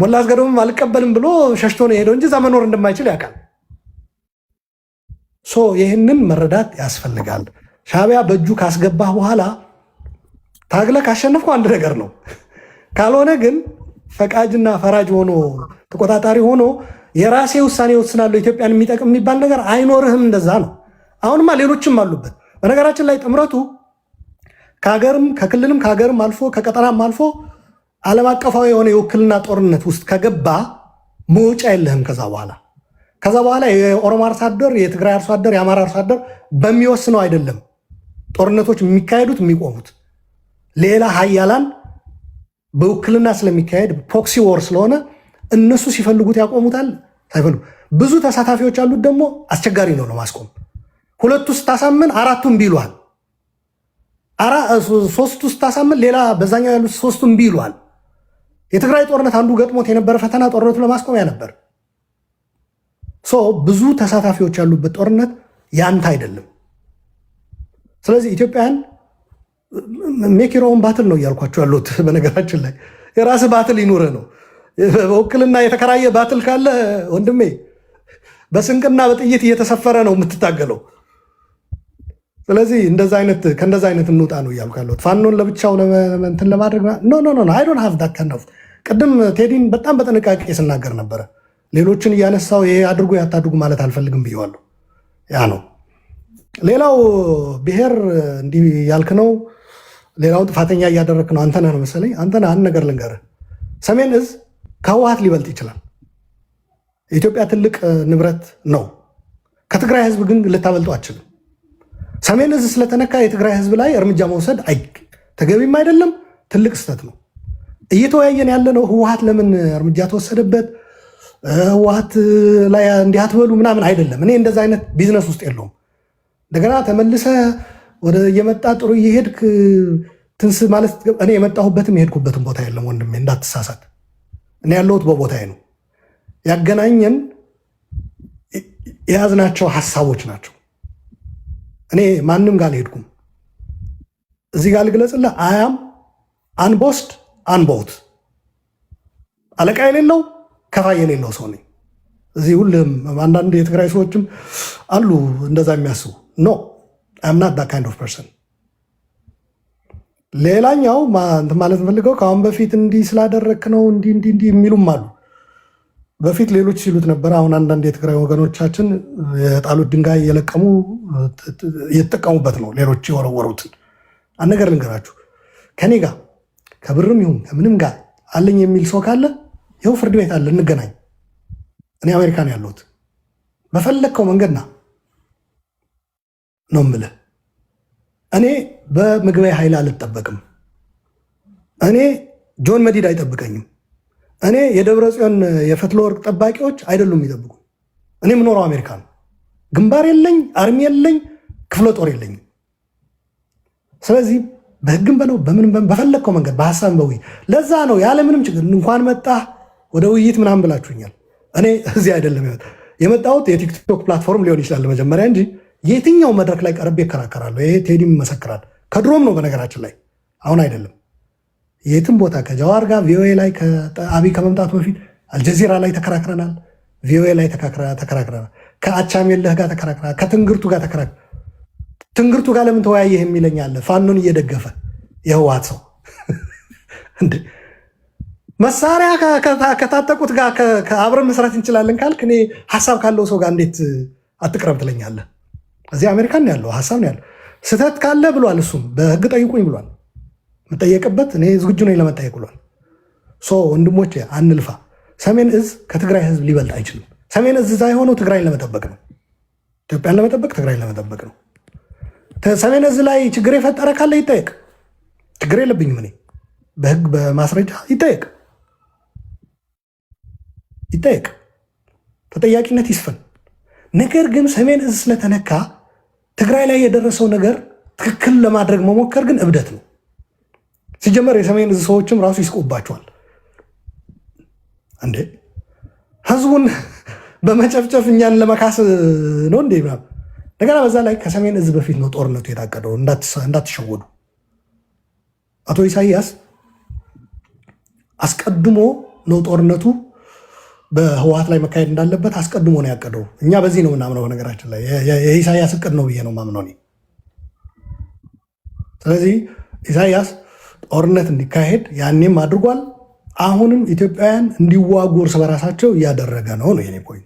ሞላ አስገዶምም አልቀበልም ብሎ ሸሽቶ ነው የሄደው እንጂ እዛ መኖር እንደማይችል ያውቃል። So ይህንን መረዳት ያስፈልጋል። ሻቢያ በእጁ ካስገባህ በኋላ ታግለህ ካሸነፍኩ አንድ ነገር ነው። ካልሆነ ግን ፈቃጅና ፈራጅ ሆኖ፣ ተቆጣጣሪ ሆኖ፣ የራሴ ውሳኔ ወስናለሁ ኢትዮጵያን የሚጠቅም የሚባል ነገር አይኖርህም። እንደዛ ነው። አሁንማ ሌሎችም አሉበት። በነገራችን ላይ ጥምረቱ ከሀገርም ከክልልም ከሀገርም አልፎ ከቀጠናም አልፎ ዓለም አቀፋዊ የሆነ የውክልና ጦርነት ውስጥ ከገባ መውጫ የለህም። ከዛ በኋላ የኦሮሞ አርሶ አደር፣ የትግራይ አርሶ አደር፣ የአማራ አርሶ አደር በሚወስነው አይደለም ጦርነቶች የሚካሄዱት፣ የሚቆሙት። ሌላ ሀያላን በውክልና ስለሚካሄድ፣ proxy war ስለሆነ፣ እነሱ ሲፈልጉት ያቆሙታል፣ ሳይፈልጉ ብዙ ተሳታፊዎች ያሉት ደግሞ አስቸጋሪ ነው ለማስቆም። ሁለቱ ስታሳምን አራቱም እምቢ ይሉሃል። ሶስቱ ስታሳምን ሌላ በዛኛው ያሉት ሶስቱ እምቢ ይሉሃል። የትግራይ ጦርነት አንዱ ገጥሞት የነበረ ፈተና ጦርነቱ ለማስቆም ያ ነበር። So ብዙ ተሳታፊዎች ያሉበት ጦርነት ያንተ አይደለም። ስለዚህ ኢትዮጵያን make your own battle ነው እያልኳቸው ያሉት። በነገራችን ላይ የራስህ battle ይኑርህ ነው። በውክልና የተከራየ battle ካለ ወንድሜ፣ በስንቅና በጥይት እየተሰፈረ ነው የምትታገለው። ስለዚህ እንደዛ አይነት ከእንደዛ አይነት እንውጣ ነው እያልኩ ያለሁት። ፋኖን ለብቻው እንትን ለማድረግ no, no, no, I don't have that kind of። ቅድም ቴዲን በጣም በጥንቃቄ ስናገር ነበረ። ሌሎችን እያነሳው ይሄ አድርጉ ያታድርጉ ማለት አልፈልግም ብየዋለሁ። ያ ነው። ሌላው ብሔር እንዲህ ያልክ ነው። ሌላውን ጥፋተኛ እያደረግክ ነው። አንተነህ ነው መሰለኝ። አንተነህ፣ አንድ ነገር ልንገርህ። ሰሜን እዝ ከህወሓት ሊበልጥ ይችላል። የኢትዮጵያ ትልቅ ንብረት ነው። ከትግራይ ህዝብ ግን ልታበልጠው አትችልም። ሰሜን እዝ ስለተነካ የትግራይ ህዝብ ላይ እርምጃ መውሰድ ተገቢም አይደለም፣ ትልቅ ስህተት ነው። እየተወያየን ያለነው ህወሓት ለምን እርምጃ ተወሰደበት፣ ህወሓት ላይ እንዲህ አትበሉ ምናምን አይደለም። እኔ እንደዛ አይነት ቢዝነስ ውስጥ የለሁም። እንደገና ተመልሰ ወደ እየመጣ ጥሩ እየሄድክ ትንስ ማለት፣ እኔ የመጣሁበትም የሄድኩበትም ቦታ የለም ወንድሜ፣ እንዳትሳሳት። እኔ ያለሁት በቦታዬ ነው። ያገናኘን የያዝናቸው ሀሳቦች ናቸው። እኔ ማንም ጋር አልሄድኩም። እዚህ ጋር ልግለጽልህ፣ I am unbossed, unbought፣ አለቃ የሌለው ከፋይ የሌለው ሰው ነኝ። እዚህ ሁሉም አንዳንድ የትግራይ ሰዎችም አሉ እንደዛ የሚያስቡ። No, I'm not that kind of person። ሌላኛው እንትን ማለት የምፈልገው፣ ከአሁን በፊት እንዲህ ስላደረግክ ነው እንዲህ እንዲህ እንዲህ የሚሉም አሉ። በፊት ሌሎች ሲሉት ነበር። አሁን አንዳንድ የትግራይ ወገኖቻችን የጣሉት ድንጋይ እየለቀሙ እየተጠቀሙበት ነው። ሌሎች የወረወሩትን። አንድ ነገር ልንገራችሁ፣ ከኔ ጋር ከብርም ይሁን ከምንም ጋር አለኝ የሚል ሰው ካለ ይኸው ፍርድ ቤት አለ፣ እንገናኝ። እኔ አሜሪካ ነው ያለሁት። በፈለግከው መንገድ ና ነው የምልህ። እኔ በምግበይ ኃይል አልጠበቅም። እኔ ጆን መዲድ አይጠብቀኝም። እኔ የደብረ ጽዮን የፈትለ ወርቅ ጠባቂዎች አይደሉም የሚጠብቁ። እኔ የምኖረው አሜሪካ ነው። ግንባር የለኝ፣ army የለኝ፣ ክፍለ ጦር የለኝም። ስለዚህ በህግም በለው በምንም በፈለግከው መንገድ በሀሳብ በውይይት፣ ለዛ ነው ያለምንም ችግር እንኳን መጣህ ወደ ውይይት ምናምን ብላችሁኛል። እኔ እዚህ አይደለም የመጣሁት፣ የቲክቶክ platform ሊሆን ይችላል መጀመሪያ እንጂ የትኛው መድረክ ላይ ቀርቤ እከራከራለሁ። ይሄ ቴዲም ይመሰክራል። ከድሮም ነው በነገራችን ላይ፣ አሁን አይደለም። የትም ቦታ ከጀዋር ጋር ቪኦኤ ላይ፣ አብይ ከመምጣቱ በፊት አልጀዚራ ላይ ተከራክረናል። ቪኦኤ ላይ ተከራክረናል። ከአቻሜለህ ጋር ተከራክረናል። ከትንግርቱ ጋር ተከራክረናል። ትንግርቱ ጋር ለምን ተወያየህ የሚለኝ አለ። ፋኖን እየደገፈ የህወሓት ሰው እንዴ፣ መሳሪያ ከታጠቁት ጋር አብረን መስራት እንችላለን ካልክ እኔ ሀሳብ ካለው ሰው ጋር እንዴት አትቅረብ ትለኛለህ? እዚህ አሜሪካን ነው ያለው፣ ሀሳብ ነው ያለው። ስህተት ካለ ብሏል፣ እሱም በህግ ጠይቁኝ ብሏል። የምጠየቅበት እኔ ዝግጁ ነኝ ለመጠየቅ ብሏል። So ወንድሞቼ አንልፋ። ሰሜን እዝ ከትግራይ ህዝብ ሊበልጥ አይችልም። ሰሜን እዝ እዛ የሆነው ትግራይን ለመጠበቅ ነው፣ ኢትዮጵያን ለመጠበቅ፣ ትግራይን ለመጠበቅ ነው። ሰሜን እዝ ላይ ችግር የፈጠረ ካለ ይጠየቅ። ችግር የለብኝም እኔ፣ በህግ በማስረጃ ይጠየቅ ይጠየቅ፣ ተጠያቂነት ይስፈን። ነገር ግን ሰሜን እዝ ስለተነካ ትግራይ ላይ የደረሰው ነገር ትክክል ለማድረግ መሞከር ግን እብደት ነው። ሲጀመር የሰሜን እዝ ሰዎችም ራሱ ይስቁባቸዋል። እንዴ፣ ህዝቡን በመጨፍጨፍ እኛን ለመካስ ነው እንዴ? ምናምን። እንደገና በዛ ላይ ከሰሜን እዝ በፊት ነው ጦርነቱ የታቀደው፣ እንዳትሸወዱ። አቶ ኢሳያስ አስቀድሞ ነው ጦርነቱ በህወሓት ላይ መካሄድ እንዳለበት አስቀድሞ ነው ያቀደው። እኛ በዚህ ነው የምናምነው። በነገራችን ላይ የኢሳያስ እቅድ ነው ብዬ ነው የማምነው እኔ። ስለዚህ ኢሳያስ ጦርነት እንዲካሄድ ያኔም አድርጓል። አሁንም ኢትዮጵያውያን እንዲዋጉ እርስ በራሳቸው እያደረገ ነው ነው የኔ point።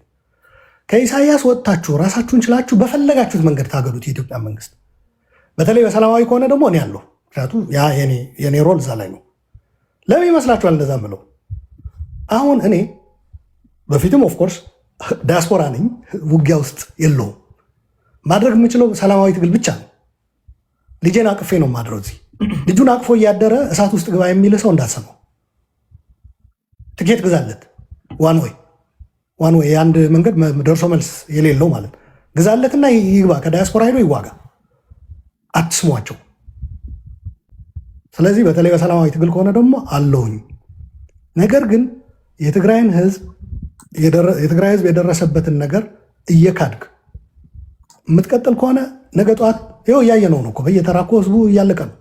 ከኢሳያስ ወጥታችሁ ራሳችሁን ችላችሁ በፈለጋችሁት መንገድ ታገሉት የኢትዮጵያ መንግስት። በተለይ በሰላማዊ ከሆነ ደግሞ እኔ አለሁ። ምክንያቱም ያ የኔ role እዛ ላይ ነው። ለምን ይመስላችኋል እንደዛ ምለው? አሁን እኔ በፊትም of course ዲያስፖራ ነኝ፣ ውጊያ ውስጥ የለሁም። ማድረግ የምችለው ሰላማዊ ትግል ብቻ ነው። ልጄን አቅፌ ነው የማድረው እዚህ። ልጁን አቅፎ እያደረ እሳት ውስጥ ግባ የሚል ሰው እንዳትሰማው። ትኬት ግዛለት፣ one way one way፣ የአንድ መንገድ ደርሶ መልስ የሌለው ማለት ግዛለትና ይግባ፣ ከዲያስፖራ ሄዶ ይዋጋ። አትስሟቸው። ስለዚህ በተለይ በሰላማዊ ትግል ከሆነ ደግሞ አለሁኝ። ነገር ግን የትግራይን ህዝብ የትግራይ ህዝብ የደረሰበትን ነገር እየካድክ የምትቀጥል ከሆነ ነገ ጠዋት ይኸው እያየነው ነው እኮ፣ በየተራ እኮ ህዝቡ እያለቀ ነው።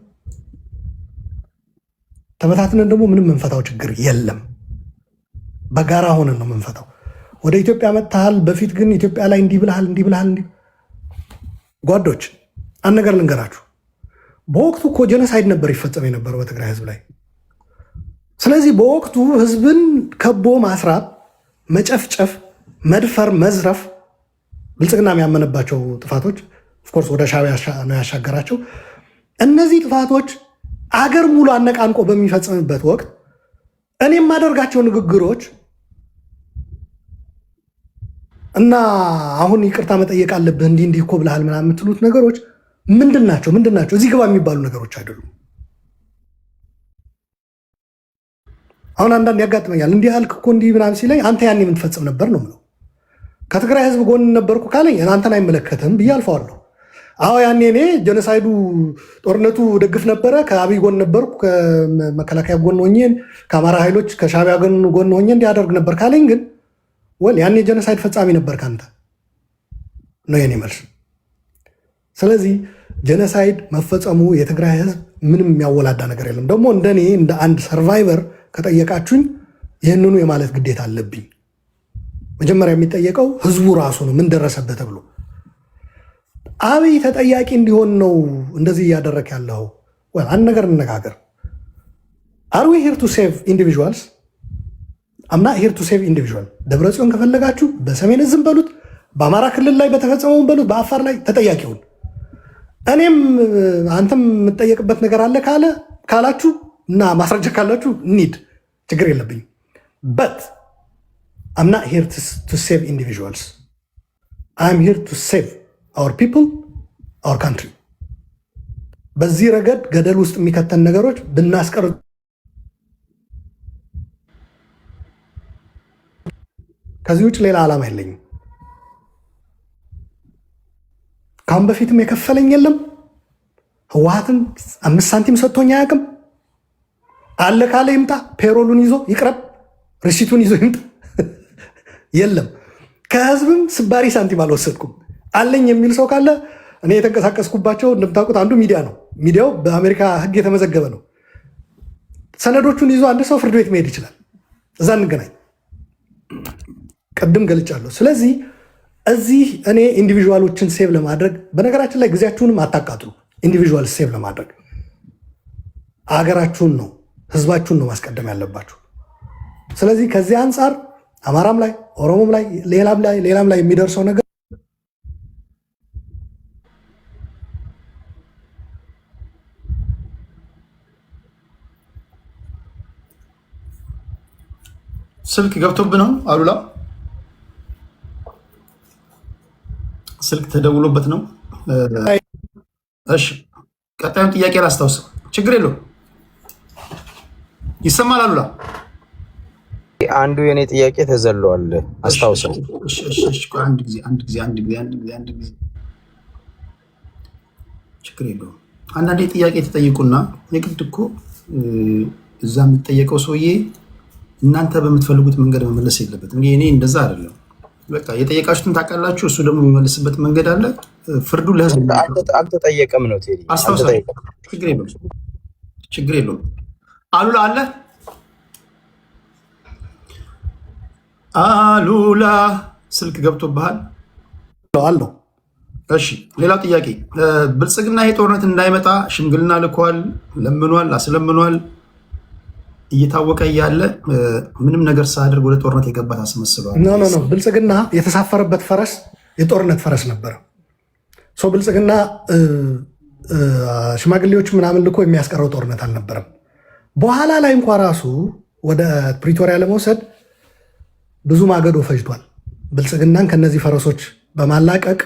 ተበታትነን ደግሞ ምንም የምንፈታው ችግር የለም። በጋራ ሆነን ነው የምንፈታው። ወደ ኢትዮጵያ መጥተሃል፣ በፊት ግን ኢትዮጵያ ላይ እንዲህ ብልሃል፣ እንዲህ ብልሃል። እንዲህ ጓዶች፣ አንድ ነገር ልንገራችሁ። በወቅቱ እኮ genocide ነበር ይፈጸም የነበረው በትግራይ ህዝብ ላይ። ስለዚህ በወቅቱ ህዝብን ከቦ ማስራብ፣ መጨፍጨፍ፣ መድፈር፣ መዝረፍ ብልጽግና የሚያመነባቸው ጥፋቶች of course ወደ ሻዕቢያ ነው ያሻገራቸው። እነዚህ ጥፋቶች አገር ሙሉ አነቃንቆ በሚፈጽምበት ወቅት እኔ የማደርጋቸው ንግግሮች እና አሁን ይቅርታ መጠየቅ አለብህ፣ እንዲህ እንዲህ እኮ ብለሃል ምናምን የምትሉት ነገሮች ምንድን ናቸው? ምንድን ናቸው? እዚህ ግባ የሚባሉ ነገሮች አይደሉም። አሁን አንዳንድ ያጋጥመኛል። እንዲህ አልክ እኮ እንዲህ ምናምን ሲለኝ አንተ ያኔ ምን ትፈጽም ነበር ነው የምለው። ከትግራይ ህዝብ ጎን ነበርኩ ካለኝ አንተን አይመለከትም ብዬ አልፈዋለሁ። አዎ፣ ያኔ እኔ genocide ኡ ጦርነቱ ደግፍ ነበረ። ከአብይ ጎን ነበርኩ፣ ከመከላከያ ጎን ሆኜ፣ ከአማራ ኃይሎች ከሻዕቢያ ጎን ሆኜ እንዲያደርግ ነበር ካለኝ ግን well፣ ያኔ genocide ፈጻሚ ነበር ካንተ ነው የኔ መልስ። ስለዚህ genocide መፈጸሙ የትግራይ ህዝብ ምንም የሚያወላዳ ነገር የለም። ደግሞ እንደኔ እንደ አንድ survivor ከጠየቃችሁኝ ይህንኑ የማለት ግዴታ አለብኝ። መጀመሪያ የሚጠየቀው ህዝቡ ራሱ ነው፣ ምን ደረሰበት ተብሎ አብይ ተጠያቂ እንዲሆን ነው እንደዚህ እያደረክ ያለው። አንድ ነገር እንነጋገር። Are we here to save individuals? I'm not here to save individual። ደብረ ጽዮን ከፈለጋችሁ በሰሜን እዝም በሉት፣ በአማራ ክልል ላይ በተፈጸመውን በሉት፣ በአፋር ላይ ተጠያቂውን እኔም አንተም የምጠየቅበት ነገር አለ ካላችሁ እና ማስረጃ ካላችሁ እንሂድ፣ ችግር የለብኝም። But I'm not here to save individuals፣ I'm here to save our people, our country። በዚህ ረገድ ገደል ውስጥ የሚከተን ነገሮች ብናስቀር ከዚህ ውጭ ሌላ ዓላማ የለኝም። ከአሁን በፊትም የከፈለኝ የለም። ህወሓትም 5 ሳንቲም ሰጥቶኝ አያውቅም። አለ ካለ ይምጣ፣ payroll ኡን ይዞ ይቅረብ፣ receipt ኡን ይዞ ይምጣ። የለም። ከህዝብም ስባሪ ሳንቲም አልወሰድኩም። አለኝ የሚል ሰው ካለ፣ እኔ የተንቀሳቀስኩባቸው እንደምታውቁት አንዱ ሚዲያ ነው። ሚዲያው በአሜሪካ ህግ የተመዘገበ ነው። ሰነዶቹን ይዞ አንድ ሰው ፍርድ ቤት መሄድ ይችላል። እዛ እንገናኝ። ቅድም ገልጫለሁ። ስለዚህ እዚህ እኔ individual ኦችን save ለማድረግ፣ በነገራችን ላይ ጊዜያችሁንም አታቃጥሉ። Individual save ለማድረግ አገራችሁን ነው፣ ህዝባችሁን ነው ማስቀደም ያለባችሁ። ስለዚህ ከዚህ አንጻር አማራም ላይ፣ ኦሮሞም ላይ፣ ሌላም ላይ፣ ሌላም ላይ የሚደርሰው ነገር ስልክ ገብቶብህ ነው አሉላ? ስልክ ተደውሎበት ነው። እሺ፣ ቀጣዩን ጥያቄ ላስታውስ። ችግር የለውም፣ ይሰማል አሉላ? አንዱ የኔ ጥያቄ ተዘሏል። አስታውሰው። አንድ ጊዜ፣ አንድ ጊዜ፣ አንድ ጊዜ፣ አንድ ጊዜ፣ አንድ ጊዜ፣ ችግር የለውም። አንዳንዴ ጥያቄ ተጠይቁና የግድ እኮ እዛ የሚጠየቀው ሰውዬ እናንተ በምትፈልጉት መንገድ መመለስ የለበትም። እኔ እንደዛ አይደለም። በቃ የጠየቃችሁትን ታውቃላችሁ። እሱ ደግሞ የሚመልስበት መንገድ አለ። ፍርዱ ለህዝብ። አልተጠየቀም ነው ቴዲ። አስታውሳለሁ። ችግር የለውም፣ ችግር የለውም። አሉላ አለ? አሉላ፣ ስልክ ገብቶብሃል? አለው። እሺ፣ ሌላው ጥያቄ፣ ብልጽግና ይሄ ጦርነት እንዳይመጣ ሽምግልና ልኳል፣ ለምኗል፣ አስለምኗል። እየታወቀ እያለ ምንም ነገር ሳያደርግ ወደ ጦርነት የገባ ታስመስለዋል። No, no, no። ብልጽግና የተሳፈረበት ፈረስ የጦርነት ፈረስ ነበረ። So ብልጽግና ሽማግሌዎች ምናምን ልኮ የሚያስቀረው ጦርነት አልነበረም። በኋላ ላይ እንኳ ራሱ ወደ ፕሪቶሪያ ለመውሰድ ብዙ ማገዶ ፈጅቷል። ብልጽግናን ከነዚህ ፈረሶች በማላቀቅ፣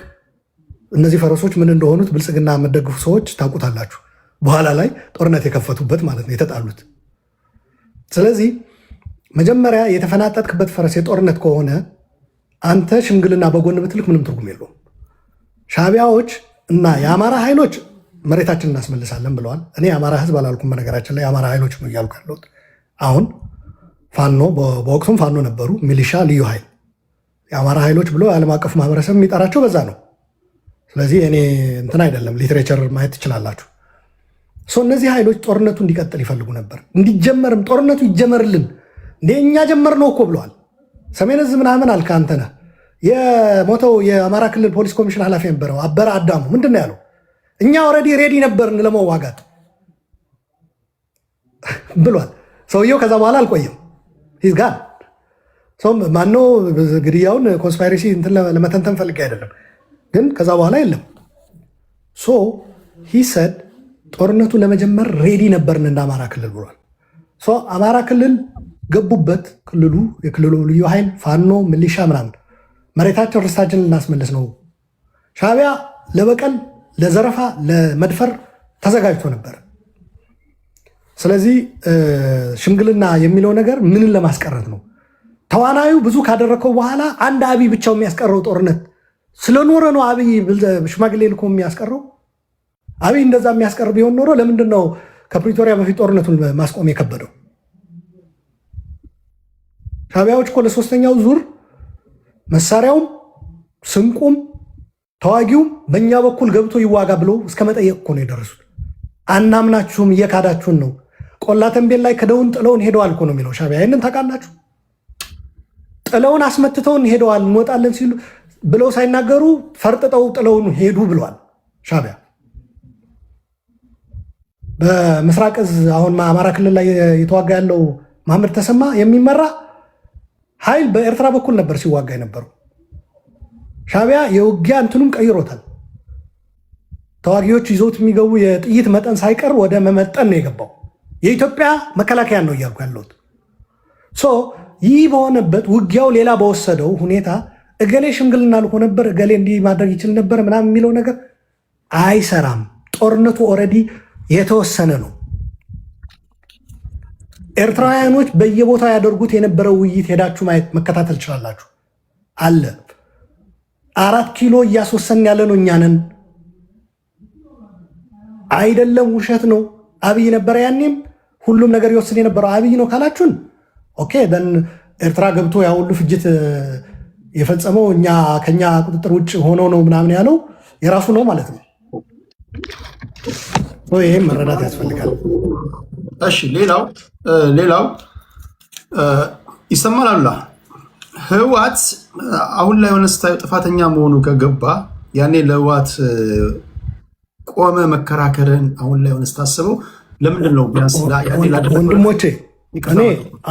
እነዚህ ፈረሶች ምን እንደሆኑት ብልጽግና የምትደግፉ ሰዎች ታውቁታላችሁ። በኋላ ላይ ጦርነት የከፈቱበት ማለት ነው፣ የተጣሉት። ስለዚህ መጀመሪያ የተፈናጠጥክበት ፈረስ የጦርነት ከሆነ አንተ ሽምግልና በጎን ብትልክ ምንም ትርጉም የለውም። ሻቢያዎች እና የአማራ ኃይሎች መሬታችንን እናስመልሳለን ብለዋል። እኔ የአማራ ሕዝብ አላልኩም። በነገራችን ላይ የአማራ ኃይሎች ነው እያልኩ ያለሁት። አሁን ፋኖ፣ በወቅቱም ፋኖ ነበሩ፣ ሚሊሻ፣ ልዩ ኃይል፣ የአማራ ኃይሎች ብሎ የዓለም አቀፉ ማህበረሰብ የሚጠራቸው በዛ ነው። ስለዚህ እኔ እንትን አይደለም፣ literature ማየት ትችላላችሁ። So እነዚህ ኃይሎች ጦርነቱ እንዲቀጥል ይፈልጉ ነበር። እንዲጀመርም፣ ጦርነቱ ይጀመርልን እንደ እኛ ጀመርነው እኮ ብለዋል። ሰሜን ዕዝ ምናምን አልክ አንተ ነህ። የሞተው የአማራ ክልል ፖሊስ ኮሚሽን ኃላፊ የነበረው አበረ አዳሙ ምንድን ነው ያለው? እኛ already ready ነበርን ለመዋጋት ብሏል። ሰውየው ከዛ በኋላ አልቆየም። He's gone። ማነው ግድያውን conspiracy እንትን ለመተንተን ፈልጌ አይደለም፣ ግን ከዛ በኋላ የለም። So he said ጦርነቱ ለመጀመር ready ነበርን እንደ አማራ ክልል ብሏል። So አማራ ክልል ገቡበት። ክልሉ፣ የክልሉ ልዩ ኃይል፣ ፋኖ፣ ሚሊሻ ምናምን መሬታችን ርስታችን ልናስመልስ ነው። ሻቢያ ለበቀል፣ ለዘረፋ፣ ለመድፈር ተዘጋጅቶ ነበር። ስለዚህ ሽምግልና የሚለው ነገር ምንን ለማስቀረት ነው? ተዋናዩ ብዙ ካደረከው በኋላ አንድ አብይ ብቻው የሚያስቀረው ጦርነት ስለኖረ ነው አብይ ሽማግሌ ልኮ የሚያስቀረው። አብይ እንደዛ የሚያስቀር ቢሆን ኖሮ ለምንድን ነው ከፕሪቶሪያ በፊት ጦርነቱን ማስቆም የከበደው? ሻቢያዎች እኮ ለሶስተኛው ዙር መሳሪያውም፣ ስንቁም፣ ተዋጊውም በእኛ በኩል ገብቶ ይዋጋ ብለው እስከ መጠየቅ እኮ ነው የደረሱት። አናምናችሁም፣ እየካዳችሁን ነው። ቆላ ተንቤን ላይ ክደውን ጥለውን ሄደዋል እኮ ነው የሚለው ሻቢያ። ይህንን ታውቃላችሁ። ጥለውን አስመትተውን ሄደዋል። እንወጣለን ሲሉ ብለው ሳይናገሩ ፈርጥጠው ጥለውን ሄዱ ብለዋል ሻቢያ። በምስራቅ እዝ አሁን አማራ ክልል ላይ የተዋጋ ያለው መሐመድ ተሰማ የሚመራ ኃይል በኤርትራ በኩል ነበር ሲዋጋ የነበረው። ሻቢያ የውጊያ እንትኑም ቀይሮታል። ተዋጊዎች ይዘውት የሚገቡ የጥይት መጠን ሳይቀር ወደ መመጠን ነው የገባው። የኢትዮጵያ መከላከያ ነው እያልኩ ያለሁት። So ይህ በሆነበት፣ ውጊያው ሌላ በወሰደው ሁኔታ እገሌ ሽምግልና ልኮ ነበር፣ እገሌ እንዲህ ማድረግ ይችል ነበር ምናምን የሚለው ነገር አይሰራም። ጦርነቱ already የተወሰነ ነው። ኤርትራውያኖች በየቦታው ያደርጉት የነበረው ውይይት ሄዳችሁ ማየት መከታተል ትችላላችሁ። አለ። 4 ኪሎ እያስወሰን ያለ ነው እኛ ነን። አይደለም ውሸት ነው። አብይ ነበረ ያኔም ሁሉም ነገር ይወስን የነበረው አብይ ነው ካላችሁን፣ okay, then ኤርትራ ገብቶ ያ ሁሉ ፍጅት የፈጸመው እኛ ከኛ ቁጥጥር ውጭ ሆኖ ነው ምናምን ያለው የራሱ ነው ማለት ነው። ይህም መረዳት ያስፈልጋል። እሺ፣ ሌላው ይሰማል አሉላ። ህወሓት አሁን ላይ ሆነ ስታየው ጥፋተኛ መሆኑ ከገባ ያኔ ለህወሓት ቆመ መከራከርን አሁን ላይ ሆነ ስታስበው ለምንድን ነው ቢያንስ ወንድሞቼ፣ እኔ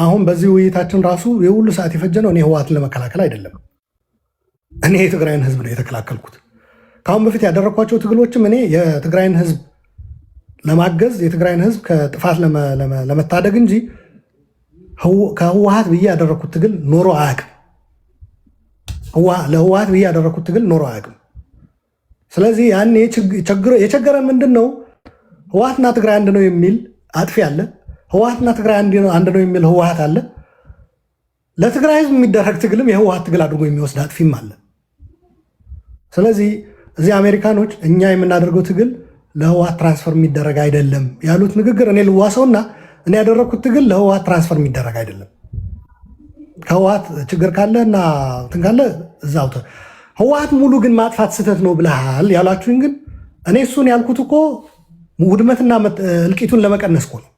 አሁን በዚህ ውይይታችን ራሱ የሁሉ ሰዓት የፈጀ ነው። እኔ ህወሓትን ለመከላከል አይደለም። እኔ የትግራይን ህዝብ ነው የተከላከልኩት። ከአሁን በፊት ያደረግኳቸው ትግሎችም እኔ የትግራይን ህዝብ ለማገዝ፣ የትግራይን ህዝብ ከጥፋት ለመታደግ እንጂ ከህወሓት ብዬ ያደረግኩት ትግል ኖሮ አያውቅም። ለህወሓት ብዬ ያደረግኩት ትግል ኖሮ አያውቅም። ስለዚህ ያኔ የቸገረን ምንድን ነው? ህወሓትና ትግራይ አንድ ነው የሚል አጥፊ አለ። ህወሓትና ትግራይ አንድ ነው የሚል ህወሓት አለ። ለትግራይ ህዝብ የሚደረግ ትግልም የህወሓት ትግል አድርጎ የሚወስድ አጥፊም አለ። ስለዚህ እዚህ አሜሪካኖች እኛ የምናደርገው ትግል ለህወሓት transfer የሚደረግ አይደለም ያሉት ንግግር እኔ ልዋሰውና እኔ ያደረግኩት ትግል ለህወሓት transfer የሚደረግ አይደለም። ከህወሓት ችግር ካለ እና እንትን ካለ እዛው ህወሓት ሙሉ ግን ማጥፋት ስህተት ነው ብለሃል ያላችሁኝ ግን እኔ እሱን ያልኩት እኮ ውድመትና እልቂቱን ለመቀነስ እኮ ነው።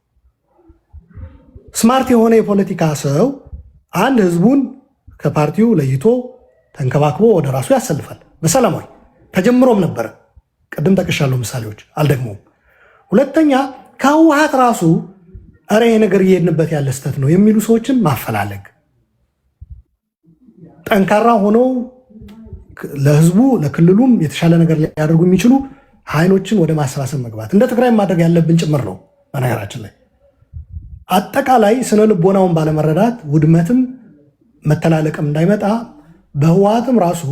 Smart የሆነ የፖለቲካ ሰው አንድ ህዝቡን ከፓርቲው ለይቶ ተንከባክቦ ወደ ራሱ ያሰልፋል። በሰላማዊ ተጀምሮም ነበረ። ቅድም ጠቅሻለሁ፣ ምሳሌዎች አልደግመውም። ሁለተኛ ከህወሓት ራሱ እረ ይሄ ነገር እየሄድንበት ያለ ስህተት ነው የሚሉ ሰዎችን ማፈላለግ፣ ጠንካራ ሆነው ለህዝቡ ለክልሉም የተሻለ ነገር ሊያደርጉ የሚችሉ ኃይሎችን ወደ ማሰባሰብ መግባት እንደ ትግራይ ማድረግ ያለብን ጭምር ነው። በነገራችን ላይ አጠቃላይ ስነ ልቦናውን ባለመረዳት ውድመትም መተላለቅም እንዳይመጣ በህወሓትም ራሱ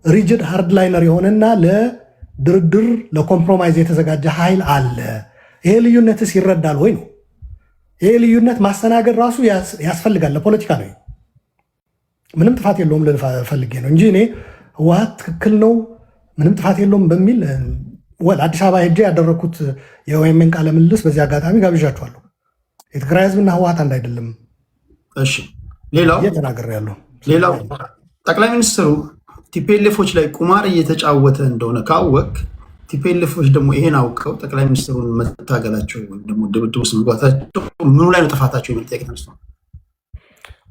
rigid hardliner የሆነና ለድርድር ለ compromise የተዘጋጀ ኃይል አለ። ይሄ ልዩነትስ ይረዳል ወይ ነው። ይሄ ልዩነት ማስተናገድ ራሱ ያስፈልጋል። ለፖለቲካ ነው። ምንም ጥፋት የለውም ልል ፈልጌ ነው እንጂ እኔ ህወሓት ትክክል ነው ምንም ጥፋት የለውም በሚል well አዲስ አበባ ሄጄ ያደረግኩት የኦኤምኤን ቃለ ምልልስ በዚህ አጋጣሚ ጋብዣችኋለሁ። የትግራይ ህዝብና ህወሓት አንድ አይደለም። እሺ፣ ሌላው እየተናገር ያለሁ። ሌላው ጠቅላይ ሚኒስትሩ TPLF ኦች ላይ ቁማር እየተጫወተ እንደሆነ ካወቅ TPLF ኦች ደግሞ ይሄን አውቀው ጠቅላይ ሚኒስትሩን መታገላቸው ወይም ደግሞ ድብድብ ውስጥ መግባታቸው ምኑ ላይ ነው ጥፋታቸው የሚል ጥያቄ ተነስቷል።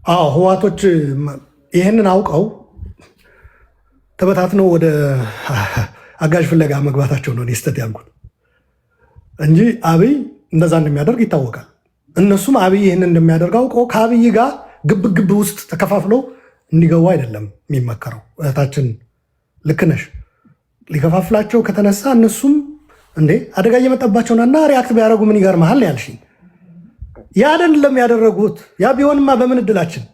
አዎ፣ ህወሓቶች ይህንን አውቀው ተበታትነው ወደ አጋዥ ፍለጋ መግባታቸው ነው እኔ ስህተት ያልኩት እንጂ አብይ እንደዛ እንደሚያደርግ ይታወቃል። እነሱም አብይ ይህንን እንደሚያደርግ አውቀው ከአብይ ጋር ግብ ግብ ውስጥ ተከፋፍለው እንዲገቡ አይደለም የሚመከረው። እህታችን ልክ ነሽ። ሊከፋፍላቸው ከተነሳ እነሱም እንዴ አደጋ እየመጣባቸው እና react ቢያደርጉ ምን ይገርመሃል ያልሽኝ፣ ያ አይደለም ያደረጉት። ያ ቢሆንማ በምን እድላችን።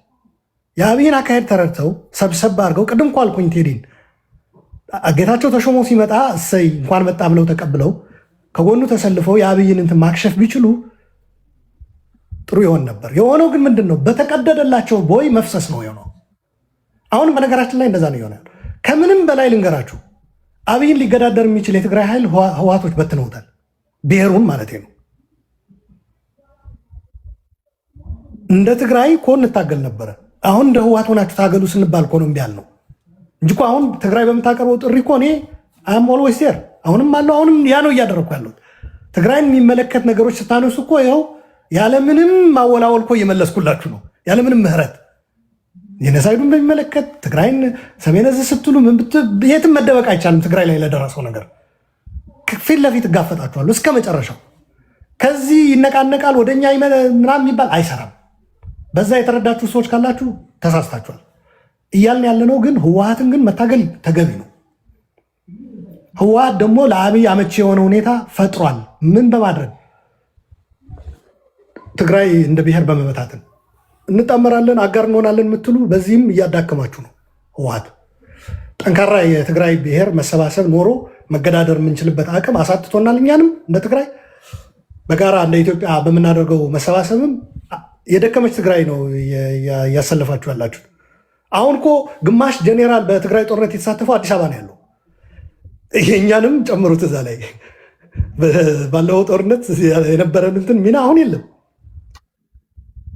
የአብይን አካሄድ ተረድተው ሰብሰብ አድርገው፣ ቅድም እኮ አልኩኝ ቴዲን፣ ጌታቸው ተሾሞ ሲመጣ እሰይ እንኳን መጣ ብለው ተቀብለው ከጎኑ ተሰልፈው የአብይን እንትን ማክሸፍ ቢችሉ ጥሩ ይሆን ነበር። የሆነው ግን ምንድን ነው? በተቀደደላቸው ቦይ መፍሰስ ነው የሆነው። አሁንም በነገራችን ላይ እንደዛ ነው የሆነ። ከምንም በላይ ልንገራችሁ፣ አብይን ሊገዳደር የሚችል የትግራይ ኃይል ህወሓቶች በትነውታል። ብሔሩን ማለት ነው። እንደ ትግራይ እኮ እንታገል ነበረ። አሁን እንደ ህወሓት ሆናችሁ ታገሉ ስንባል እኮ ነው እምቢ ያልነው እንጂ እኮ አሁን ትግራይ በምታቀርበው ጥሪ እኮ እኔ I'm always there፣ አሁንም አለው። አሁንም ያ ነው እያደረግኩ ያለሁት። ትግራይን የሚመለከት ነገሮች ስታነሱ እኮ ይኸው ያለምንም ማወላወል እኮ እየመለስኩላችሁ ነው፣ ያለምንም ምህረት። Genocide ኡን በሚመለከት ትግራይን ሰሜን ዕዝ ስትሉ የትም መደበቅ አይቻልም። ትግራይ ላይ ለደረሰው ነገር ፊት ለፊት እጋፈጣችኋለሁ እስከ መጨረሻው። ከዚህ ይነቃነቃል ወደኛ ምናምን የሚባል አይሰራም። በዛ የተረዳችሁ ሰዎች ካላችሁ ተሳስታችኋል። እያልን ያለነው ግን ህወሓትን ግን መታገል ተገቢ ነው። ህወሓት ደግሞ ለአብይ አመቺ የሆነ ሁኔታ ፈጥሯል። ምን በማድረግ? ትግራይ እንደ ብሔር በመበታተን። እንጣመራለን፣ አጋር እንሆናለን የምትሉ በዚህም እያዳከማችሁ ነው። ህወሓት ጠንካራ የትግራይ ብሔር መሰባሰብ ኖሮ መገዳደር የምንችልበት አቅም አሳጥቶናል። እኛንም እንደ ትግራይ በጋራ እንደ ኢትዮጵያ በምናደርገው መሰባሰብም የደከመች ትግራይ ነው እያሰለፋችሁ ያላችሁት። አሁን እኮ ግማሽ ጄኔራል በትግራይ ጦርነት የተሳተፈው አዲስ አበባ ነው ያለው። የእኛንም ጨምሩት እዛ ላይ። ባለው ጦርነት የነበረን እንትን ሚና አሁን የለም።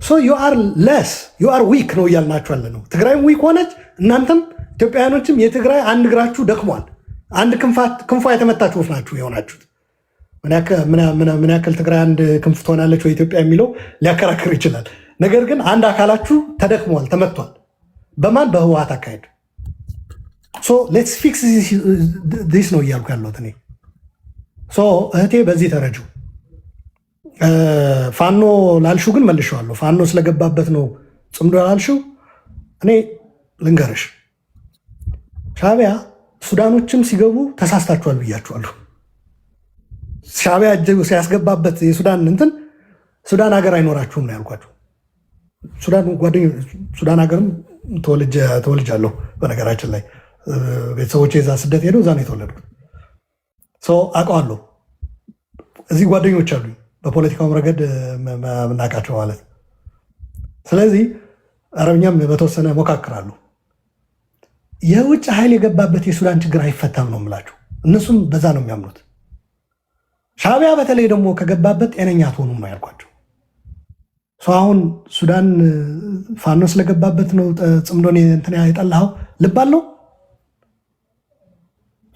So you are less, you are weak ነው እያልናችሁ ያለ ነው። ትግራይም weak ሆነች፣ እናንተም ኢትዮጵያውያኖችም የትግራይ አንድ እግራችሁ ደክሟል። አንድ ክንፏ የተመታች ወፍ ናችሁ የሆናችሁት። ምን ያክል ትግራይ አንድ ክንፍ ትሆናለች ወይ ኢትዮጵያ የሚለው ሊያከራክር ይችላል። ነገር ግን አንድ አካላችሁ ተደክሟል፣ ተመቷል። በማን? በህወሓት አካሄድ። So let's fix this ነው እያልኩ ያለሁት እኔ። So እህቴ በዚህ ተረጁ። ፋኖ ላልሽው ግን መልሼዋለሁ። ፋኖ ስለገባበት ነው ጽምዶ ላልሽው እኔ ልንገርሽ፣ ሻዕቢያ ሱዳኖችም ሲገቡ ተሳስታችኋል ብያችኋለሁ። ሻዕቢያ እጅ ሲያስገባበት የሱዳን እንትን ሱዳን ሀገር አይኖራችሁም ነው ያልኳቸው። ሱዳን ጓደኞ ሱዳን ሀገርም ተወልጃለሁ። በነገራችን ላይ ቤተሰቦቼ እዛ ስደት ሄደው እዛ ነው የተወለድኩት። አውቀዋለሁ። እዚህ ጓደኞች አሉኝ በፖለቲካውም ረገድ የምናውቃቸው ማለት። ስለዚህ አረብኛም በተወሰነ ሞካክራለሁ። የውጭ ኃይል የገባበት የሱዳን ችግር አይፈታም ነው የምላቸው። እነሱም በዛ ነው የሚያምኑት። ሻዕቢያ በተለይ ደግሞ ከገባበት ጤነኛ አትሆኑም ነው ያልኳቸው። አሁን ሱዳን ፋኖ ስለገባበት ነው ጽምዶን እንትን የጠላኸው ልብ አለው።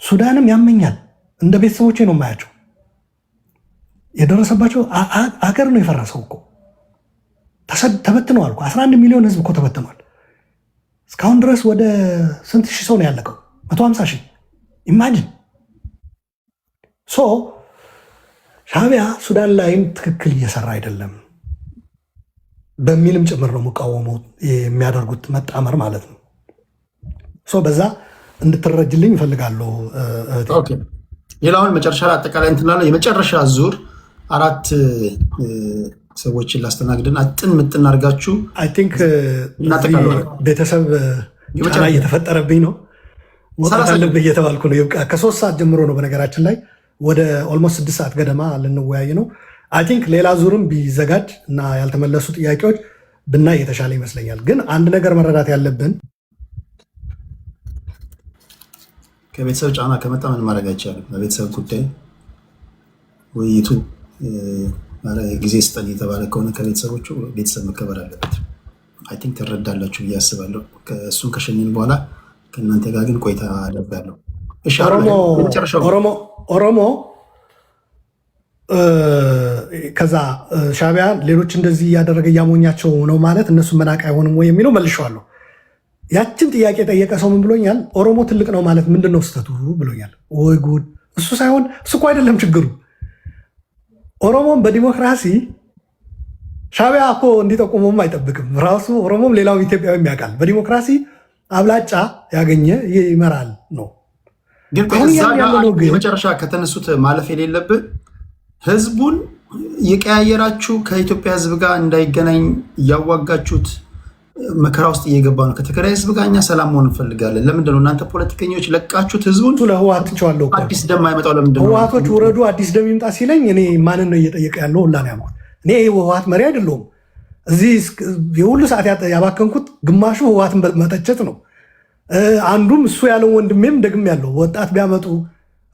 ሱዳንም ያመኛል። እንደ ቤተሰቦቼ ነው የማያቸው። የደረሰባቸው አገር ነው የፈረሰው እኮ፣ ተበትነዋል እኮ። 11 ሚሊዮን ህዝብ እኮ ተበትኗል። እስካሁን ድረስ ወደ ስንት ሺህ ሰው ነው ያለቀው? 150 ሺህ፣ imagine። So ሻዕቢያ ሱዳን ላይም ትክክል እየሰራ አይደለም በሚልም ጭምር ነው የምቃወመው የሚያደርጉት መጣመር ማለት ነው። So በዛ እንድትረጅልኝ እፈልጋለሁ። ሌላውን መጨረሻ ላይ አጠቃላይ እንትን እላለሁ። የመጨረሻ ዙር አራት ሰዎችን ላስተናግድና ጥን ምጥን አድርጋችሁ I think ቤተሰብ ጫና እየተፈጠረብኝ ነው። መውጣት አለብህ እየተባልኩ ነው። ይብቃ። ከ3 ሰዓት ጀምሮ ነው በነገራችን ላይ፣ ወደ almost 6 ሰዓት ገደማ ልንወያይ ነው። I think ሌላ ዙርም ቢዘጋጅ እና ያልተመለሱ ጥያቄዎች ብናይ የተሻለ ይመስለኛል። ግን አንድ ነገር መረዳት ያለብን ከቤተሰብ ጫና ከመጣ ምን ማድረግ አይቻልም። በቤተሰብ ጉዳይ ውይይቱ ጊዜ ስጠን የተባለ ከሆነ ከቤተሰቦቹ ቤተሰብ መከበር አለበት። I think ትረዳላችሁ ብዬ አስባለሁ። እሱን ከሸኝን በኋላ ከእናንተ ጋር ግን ቆይታ አደርጋለሁ። ኦሮሞ ከዛ ሻዕቢያ ሌሎች እንደዚህ እያደረገ እያሞኛቸው ነው ማለት እነሱ መናቅ አይሆንም ወይ የሚለው መልሼዋለሁ። ያችን ጥያቄ የጠየቀ ሰው ምን ብሎኛል? ኦሮሞ ትልቅ ነው ማለት ምንድን ነው ስህተቱ ብሎኛል። ወይ ጉድ! እሱ ሳይሆን፣ እሱ እኮ አይደለም ችግሩ። ኦሮሞም በዲሞክራሲ ሻዕቢያ እኮ እንዲጠቁመውም አይጠብቅም። ራሱ ኦሮሞም ሌላውም ኢትዮጵያዊም ያውቃል። በዲሞክራሲ አብላጫ ያገኘ ይመራል ነው። ግን የመጨረሻ ከተነሱት ማለፍ የሌለብህ ህዝቡን እየቀያየራችሁ ከኢትዮጵያ ህዝብ ጋር እንዳይገናኝ እያዋጋችሁት መከራ ውስጥ እየገባ ነው። ከትግራይ ህዝብ ጋር እኛ ሰላም መሆን እንፈልጋለን። ለምንድን ነው እናንተ ፖለቲከኞች ለቃችሁት ህዝቡን ለህወሓት ትቼዋለሁ። አዲስ ደም አይመጣው ለምንድን ነው? ህወሓቶች ውረዱ አዲስ ደም ይምጣ ሲለኝ እኔ ማንን ነው እየጠየቀ ያለው ሁላ ነው ያልኩት። እኔ የህወሓት መሪ አይደለሁም። እዚህ የሁሉ ሰዓት ያባከንኩት ግማሹ ህወሓትን መተቸት ነው። አንዱም እሱ ያለው ወንድሜም ደግም ያለው ወጣት ቢያመጡ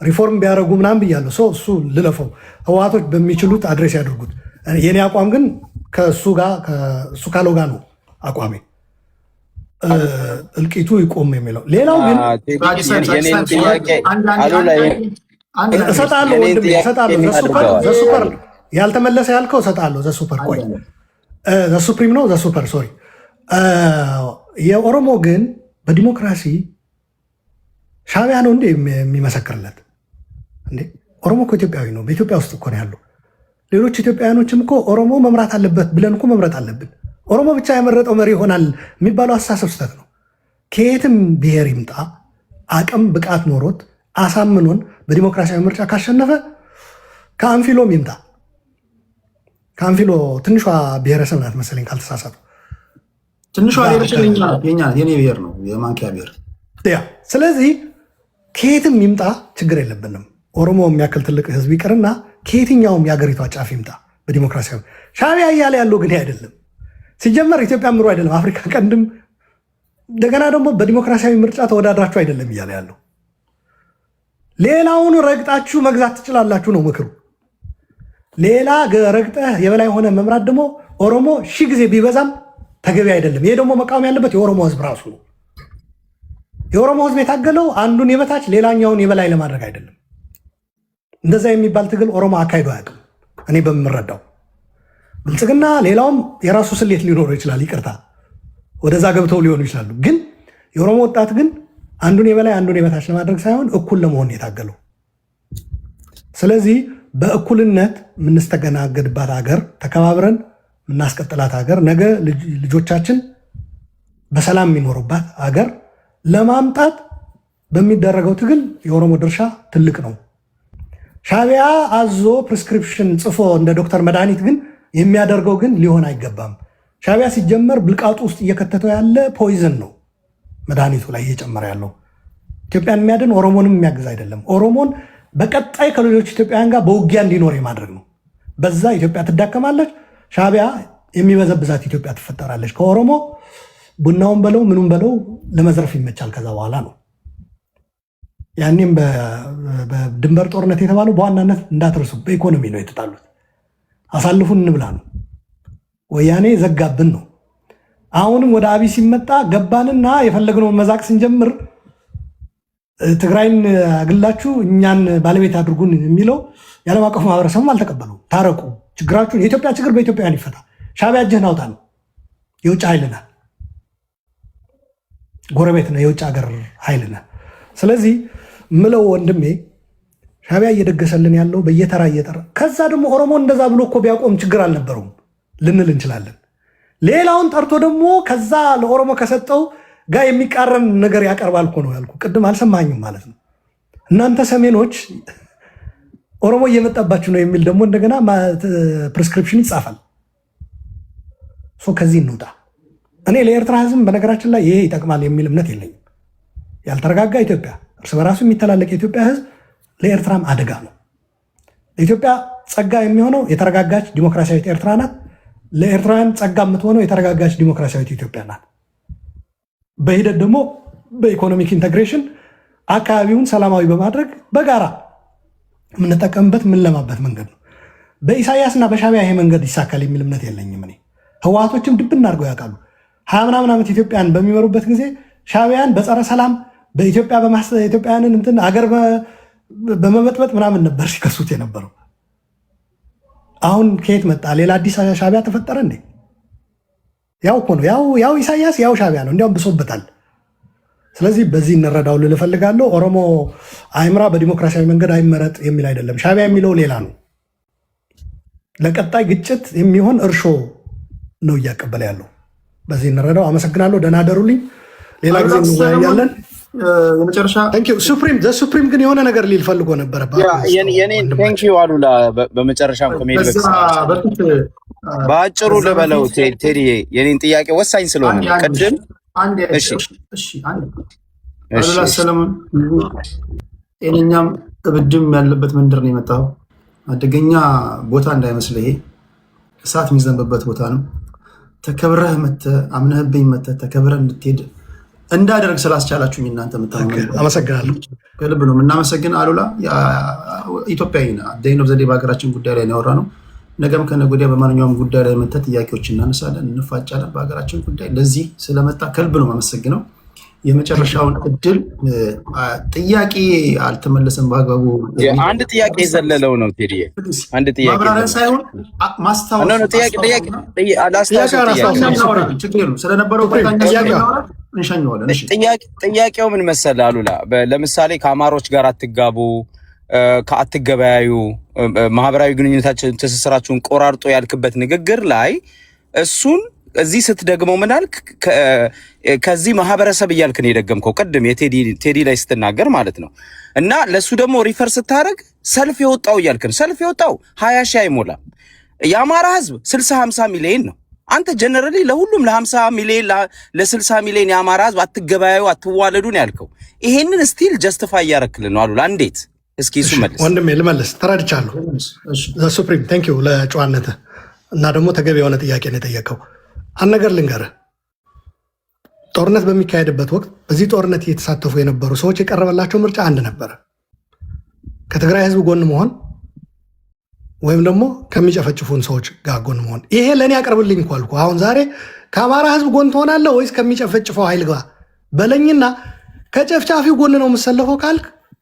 ሪፎርም ቢያደርጉ ምናምን ብያለሁ። So እሱ ልለፈው፣ ህወሓቶች በሚችሉት address ያድርጉት። የኔ አቋም ግን ከእሱ ጋር፣ እሱ ካለው ጋር ነው አቋሜ። እልቂቱ ይቆም የሚለው። ሌላው ግን እሰጣለሁ ወንድሜ፣ እሰጣለሁ። The super ያልተመለሰ ያልከው እሰጣለሁ። The super፣ ቆይ፣ the supreme ነው፣ the super፣ sorry። የኦሮሞ ግን በዲሞክራሲ ሻዕቢያ ነው እንዴ የሚመሰክርለት? እንዴ ኦሮሞ እኮ ኢትዮጵያዊ ነው። በኢትዮጵያ ውስጥ እኮ ነው ያለው። ሌሎች ኢትዮጵያውያኖችም እኮ ኦሮሞ መምራት አለበት ብለን እኮ መምረጥ አለብን። ኦሮሞ ብቻ የመረጠው መሪ ይሆናል የሚባለው አስተሳሰብ ስህተት ነው። ከየትም ብሔር ይምጣ አቅም ብቃት ኖሮት አሳምኖን በዲሞክራሲያዊ ምርጫ ካሸነፈ ከአንፊሎም ይምጣ። ከአንፊሎ ትንሿ ብሔረሰብ ናት መሰለኝ ካልተሳሳቱ። ትንሿ ብሔረሰብ የኔ ብሔር ነው፣ የማንኪያ ብሔር። Yeah፣ ስለዚህ ከየትም ይምጣ ችግር የለብንም። ኦሮሞ የሚያክል ትልቅ ህዝብ ይቅርና ከየትኛውም የሀገሪቷ ጫፍ ይምጣ በዲሞክራሲያዊ። ሻዕቢያ እያለ ያለው ግን አይደለም። ሲጀመር ኢትዮጵያ ምሮ አይደለም፣ አፍሪካ ቀንድም እንደገና ደግሞ በዲሞክራሲያዊ ምርጫ ተወዳድራችሁ አይደለም እያለ ያለው፣ ሌላውን ረግጣችሁ መግዛት ትችላላችሁ ነው ምክሩ። ሌላ ረግጠህ የበላይ ሆነ መምራት ደግሞ ኦሮሞ ሺህ ጊዜ ቢበዛም ተገቢ አይደለም። ይሄ ደግሞ መቃወም ያለበት የኦሮሞ ህዝብ ራሱ ነው። የኦሮሞ ህዝብ የታገለው አንዱን የበታች ሌላኛውን የበላይ ለማድረግ አይደለም። እንደዛ የሚባል ትግል ኦሮሞ አካሂዶ አያውቅም። እኔ በምረዳው ብልጽግና ሌላውም የራሱ ስሌት ሊኖረው ይችላል። ይቅርታ፣ ወደዛ ገብተው ሊሆኑ ይችላሉ። ግን የኦሮሞ ወጣት ግን አንዱን የበላይ አንዱን የበታች ለማድረግ ሳይሆን እኩል ለመሆን የታገለው። ስለዚህ በእኩልነት የምንስተገናገድባት ሀገር፣ ተከባብረን የምናስቀጥላት ሀገር፣ ነገ ልጆቻችን በሰላም የሚኖሩባት ሀገር ለማምጣት በሚደረገው ትግል የኦሮሞ ድርሻ ትልቅ ነው። ሻቢያ አዞ prescription ጽፎ እንደ ዶክተር መድኃኒት ግን የሚያደርገው ግን ሊሆን አይገባም። ሻቢያ ሲጀመር ብልቃጡ ውስጥ እየከተተው ያለ poison ነው መድኃኒቱ ላይ እየጨመረ ያለው። ኢትዮጵያን የሚያድን፣ ኦሮሞንም የሚያግዝ አይደለም። ኦሮሞን በቀጣይ ከሌሎች ኢትዮጵያውያን ጋር በውጊያ እንዲኖር የማድረግ ነው። በዛ ኢትዮጵያ ትዳከማለች። ሻቢያ የሚበዘብዛት ኢትዮጵያ ትፈጠራለች። ከኦሮሞ ቡናውን በለው ምኑም በለው ለመዝረፍ ይመቻል ከዛ በኋላ ነው። ያኔም በድንበር ጦርነት የተባለው በዋናነት እንዳትረሱ በኢኮኖሚ ነው የተጣሉት። አሳልፉን እንብላ ነው። ወያኔ ዘጋብን ነው። አሁንም ወደ አብይ ሲመጣ ገባንና የፈለግነውን መዛቅ ስንጀምር ትግራይን አግላችሁ እኛን ባለቤት አድርጉን የሚለው የዓለም አቀፉ ማህበረሰብም አልተቀበለውም። ታረቁ፣ ችግራችሁን፣ የኢትዮጵያ ችግር በኢትዮጵያውያን ይፈታ። ሻዕቢያ እጅህን አውጣ ነው። የውጭ ኃይል ነህ፣ ጎረቤት ነህ፣ የውጭ ሀገር ኃይል ነህ። ስለዚህ ምለው ወንድሜ፣ ሻዕቢያ እየደገሰልን ያለው በየተራ እየጠራ፣ ከዛ ደግሞ ኦሮሞ እንደዛ ብሎ እኮ ቢያቆም ችግር አልነበረውም ልንል እንችላለን። ሌላውን ጠርቶ ደግሞ ከዛ ለኦሮሞ ከሰጠው ጋር የሚቃረን ነገር ያቀርባል እኮ ነው ያልኩ። ቅድም አልሰማኝም ማለት ነው። እናንተ ሰሜኖች ኦሮሞ እየመጣባችሁ ነው የሚል ደግሞ እንደገና prescription ይጻፋል። So ከዚህ እንውጣ። እኔ ለኤርትራ ሕዝብ በነገራችን ላይ ይሄ ይጠቅማል የሚል እምነት የለኝም። ያልተረጋጋ ኢትዮጵያ፣ እርስ በራሱ የሚተላለቅ የኢትዮጵያ ሕዝብ ለኤርትራም አደጋ ነው። ለኢትዮጵያ ጸጋ የሚሆነው የተረጋጋች ዲሞክራሲያዊት ኤርትራ ናት። ለኤርትራውያን ጸጋ የምትሆነው የተረጋጋች ዲሞክራሲያዊት ኢትዮጵያ ናት። በሂደት ደግሞ በ economic integration አካባቢውን ሰላማዊ በማድረግ በጋራ የምንጠቀምበት፣ የምንለማበት መንገድ ነው። በኢሳያስና በሻቢያ ይሄ መንገድ ይሳካል የሚል እምነት የለኝም። እኔ ህወሓቶችም ድብን አድርገው ያውቃሉ። 20 ምናምን ዓመት ኢትዮጵያን በሚመሩበት ጊዜ ሻቢያን በጸረ ሰላም፣ በኢትዮጵያ ኢትዮጵያውያንን እንትን አገር በመበጥበጥ ምናምን ነበር ሲከሱት የነበረው። አሁን ከየት መጣ? ሌላ አዲስ ሻቢያ ተፈጠረ እንዴ? ያው እኮ ነው፣ ያው ኢሳያስ፣ ያው ሻቢያ ነው። እንዲያውም ብሶበታል። ስለዚህ በዚህ እንረዳው ልል እፈልጋለሁ። ኦሮሞ አይምራ፣ በዲሞክራሲያዊ መንገድ አይመረጥ የሚል አይደለም። ሻቢያ የሚለው ሌላ ነው። ለቀጣይ ግጭት የሚሆን እርሾ ነው እያቀበለ ያለው። በዚህ እንረዳው። አመሰግናለሁ። ደህና አደሩልኝ። ሌላ ጊዜ እንወያያለን። የመጨረሻ Supreme the Supreme ግን የሆነ ነገር ሊል ፈልጎ ነበረ። የኔን thank you አሉላ። በመጨረሻም ከመሄድ በፊት በአጭሩ ልበለው ቴዲዬ፣ የኔን ጥያቄ ወሳኝ ስለሆነ ነው። ቅድም አሉላ ሰለሞን፣ ጤነኛም እብድም ያለበት መንደር ነው የመጣው። አደገኛ ቦታ እንዳይመስልህ፣ ይሄ እሳት የሚዘንብበት ቦታ ነው። ተከብረህ መተህ፣ አምነህብኝ መተህ ተከብረህ እንድትሄድ እንዳደርግ ስላስቻላችሁኝ እናንተ አመሰግናለሁ። ከልብ ነው የምናመሰግን። አሉላ፣ ኢትዮጵያዊ ነህ። At the end of the day በሀገራችን ጉዳይ ላይ ያወራ ነው። ነገም ከነገ ወዲያ በማንኛውም ጉዳይ ላይ መተህ ጥያቄዎች እናነሳለን፣ እንፋጫለን በሀገራችን ጉዳይ። ለዚህ ስለመጣ ከልብ ነው የማመሰግነው። የመጨረሻውን እድል፣ ጥያቄ አልተመለሰም በአግባቡ። አንድ ጥያቄ የዘለለው ነው ቴዲዬ፣ አንድ ጥያቄ ማብራሪያ ሳይሆን ማስታወስ። ችግር የለውም፣ ስለነበረው እንሸኘዋለን። ጥያቄው ምን መሰለህ አሉላ፣ ለምሳሌ ከአማሮች ጋር አትጋቡ፣ አትገበያዩ፣ ማህበራዊ ግንኙነታችን ትስስራችሁን ቆራርጦ ያልክበት ንግግር ላይ እሱን እዚህ ስትደግመው ምን አልክ? ከዚህ ማህበረሰብ እያልክ ነው የደገምከው፣ ቅድም የቴዲ ላይ ስትናገር ማለት ነው። እና ለእሱ ደግሞ refer ስታደርግ ሰልፍ የወጣው እያልክ ነው። ሰልፍ የወጣው 20,000 አይሞላም። የአማራ ህዝብ 60 50 ሚሊዮን ነው። አንተ generally ለሁሉም ለ50 ሚሊዮን፣ ለ60 ሚሊዮን የአማራ ህዝብ አትገበያዩ፣ አትዋለዱ ነው ያልከው። ይሄንን still justify እያረክልን ነው አሉላ። እንዴት? እስኪ እሱ መልስ። ወንድሜ ልመልስ፣ ተረድቻለሁ። Supreme, thank you ለጨዋነትህ እና ደግሞ ተገቢ የሆነ ጥያቄ ነው የጠየቀው። አንድ ነገር ልንገርህ፣ ጦርነት በሚካሄድበት ወቅት በዚህ ጦርነት እየተሳተፉ የነበሩ ሰዎች የቀረበላቸው ምርጫ አንድ ነበረ። ከትግራይ ህዝብ ጎን መሆን ወይም ደግሞ ከሚጨፈጭፉን ሰዎች ጋር ጎን መሆን። ይሄ ለእኔ አቅርብልኝ እኮ አልኩህ። አሁን ዛሬ ከአማራ ህዝብ ጎን ትሆናለህ ወይስ ከሚጨፈጭፈው ኃይል ጋር በለኝና ከጨፍጫፊው ጎን ነው የምሰለፈው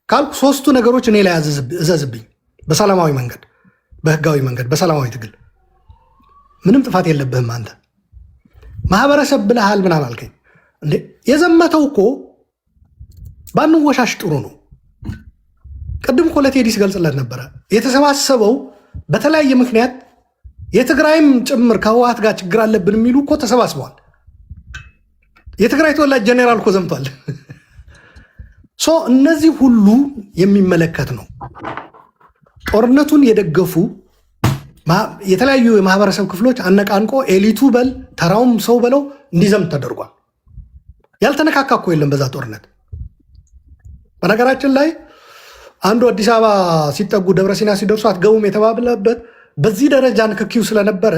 ካልኩ ሶስቱ ነገሮች እኔ ላይ እዘዝብኝ። በሰላማዊ መንገድ፣ በህጋዊ መንገድ፣ በሰላማዊ ትግል ምንም ጥፋት የለብህም አንተ። ማህበረሰብ ብለሃል ምናምን አልከኝ እንዴ? የዘመተው እኮ ባንወሻሽ ጥሩ ነው። ቅድም እኮ ለቴዲ ስገልጽለት ነበረ። የተሰባሰበው በተለያየ ምክንያት የትግራይም ጭምር ከህወሓት ጋር ችግር አለብን የሚሉ እኮ ተሰባስበዋል። የትግራይ ተወላጅ ጀኔራል እኮ ዘምቷል። So እነዚህ ሁሉ የሚመለከት ነው። ጦርነቱን የደገፉ የተለያዩ የማህበረሰብ ክፍሎች አነቃንቆ elite ኡ በል ተራውም ሰው በለው እንዲዘምት ተደርጓል። ያልተነካካ እኮ የለም በዛ ጦርነት። በነገራችን ላይ አንዱ አዲስ አበባ ሲጠጉ ደብረ ሲና ሲደርሱ አትገቡም የተባለበት በዚህ ደረጃ ንክኪው ስለነበረ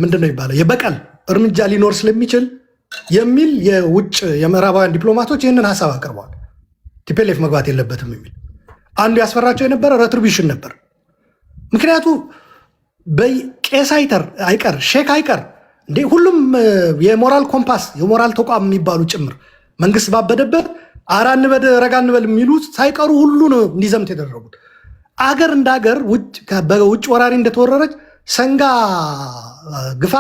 ምንድን ነው የሚባለው የበቀል እርምጃ ሊኖር ስለሚችል የሚል የውጭ የምዕራባውያን ዲፕሎማቶች ይህንን ሀሳብ አቅርበዋል። TPLF መግባት የለበትም የሚል አንዱ ያስፈራቸው የነበረ retribution ነበር። ምክንያቱ ቄስ አይቀር ሼክ አይቀር እንዴ ሁሉም የ moral compass የሞራል ተቋም የሚባሉ ጭምር መንግስት ባበደበት አራ እንበድ ረጋ እንበል የሚሉ ሳይቀሩ ሁሉ ነው እንዲዘምት የተደረጉት። አገር እንደ አገር በውጭ ወራሪ እንደተወረረች ሰንጋ ግፋ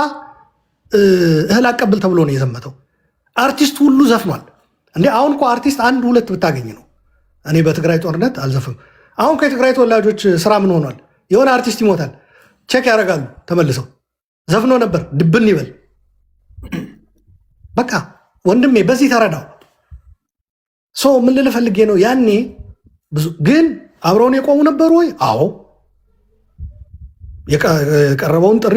እህል አቀብል ተብሎ ነው የዘመተው። አርቲስት ሁሉ ዘፍኗል። እንዴ አሁን እኮ አርቲስት አንድ ሁለት ብታገኝ ነው። እኔ በትግራይ ጦርነት አልዘፍንም። አሁን ከትግራይ ተወላጆች ስራ ምን ሆኗል? የሆነ አርቲስት ይሞታል፣ check ያደርጋሉ ተመልሰው ዘፍኖ ነበር ድብን ይበል። በቃ ወንድሜ በዚህ ተረዳው። So ምን ልልህ ፈልጌ ነው ያኔ ብዙ ግን አብረውን የቆሙ ነበሩ ወይ? አዎ፣ የቀረበውን ጥሪ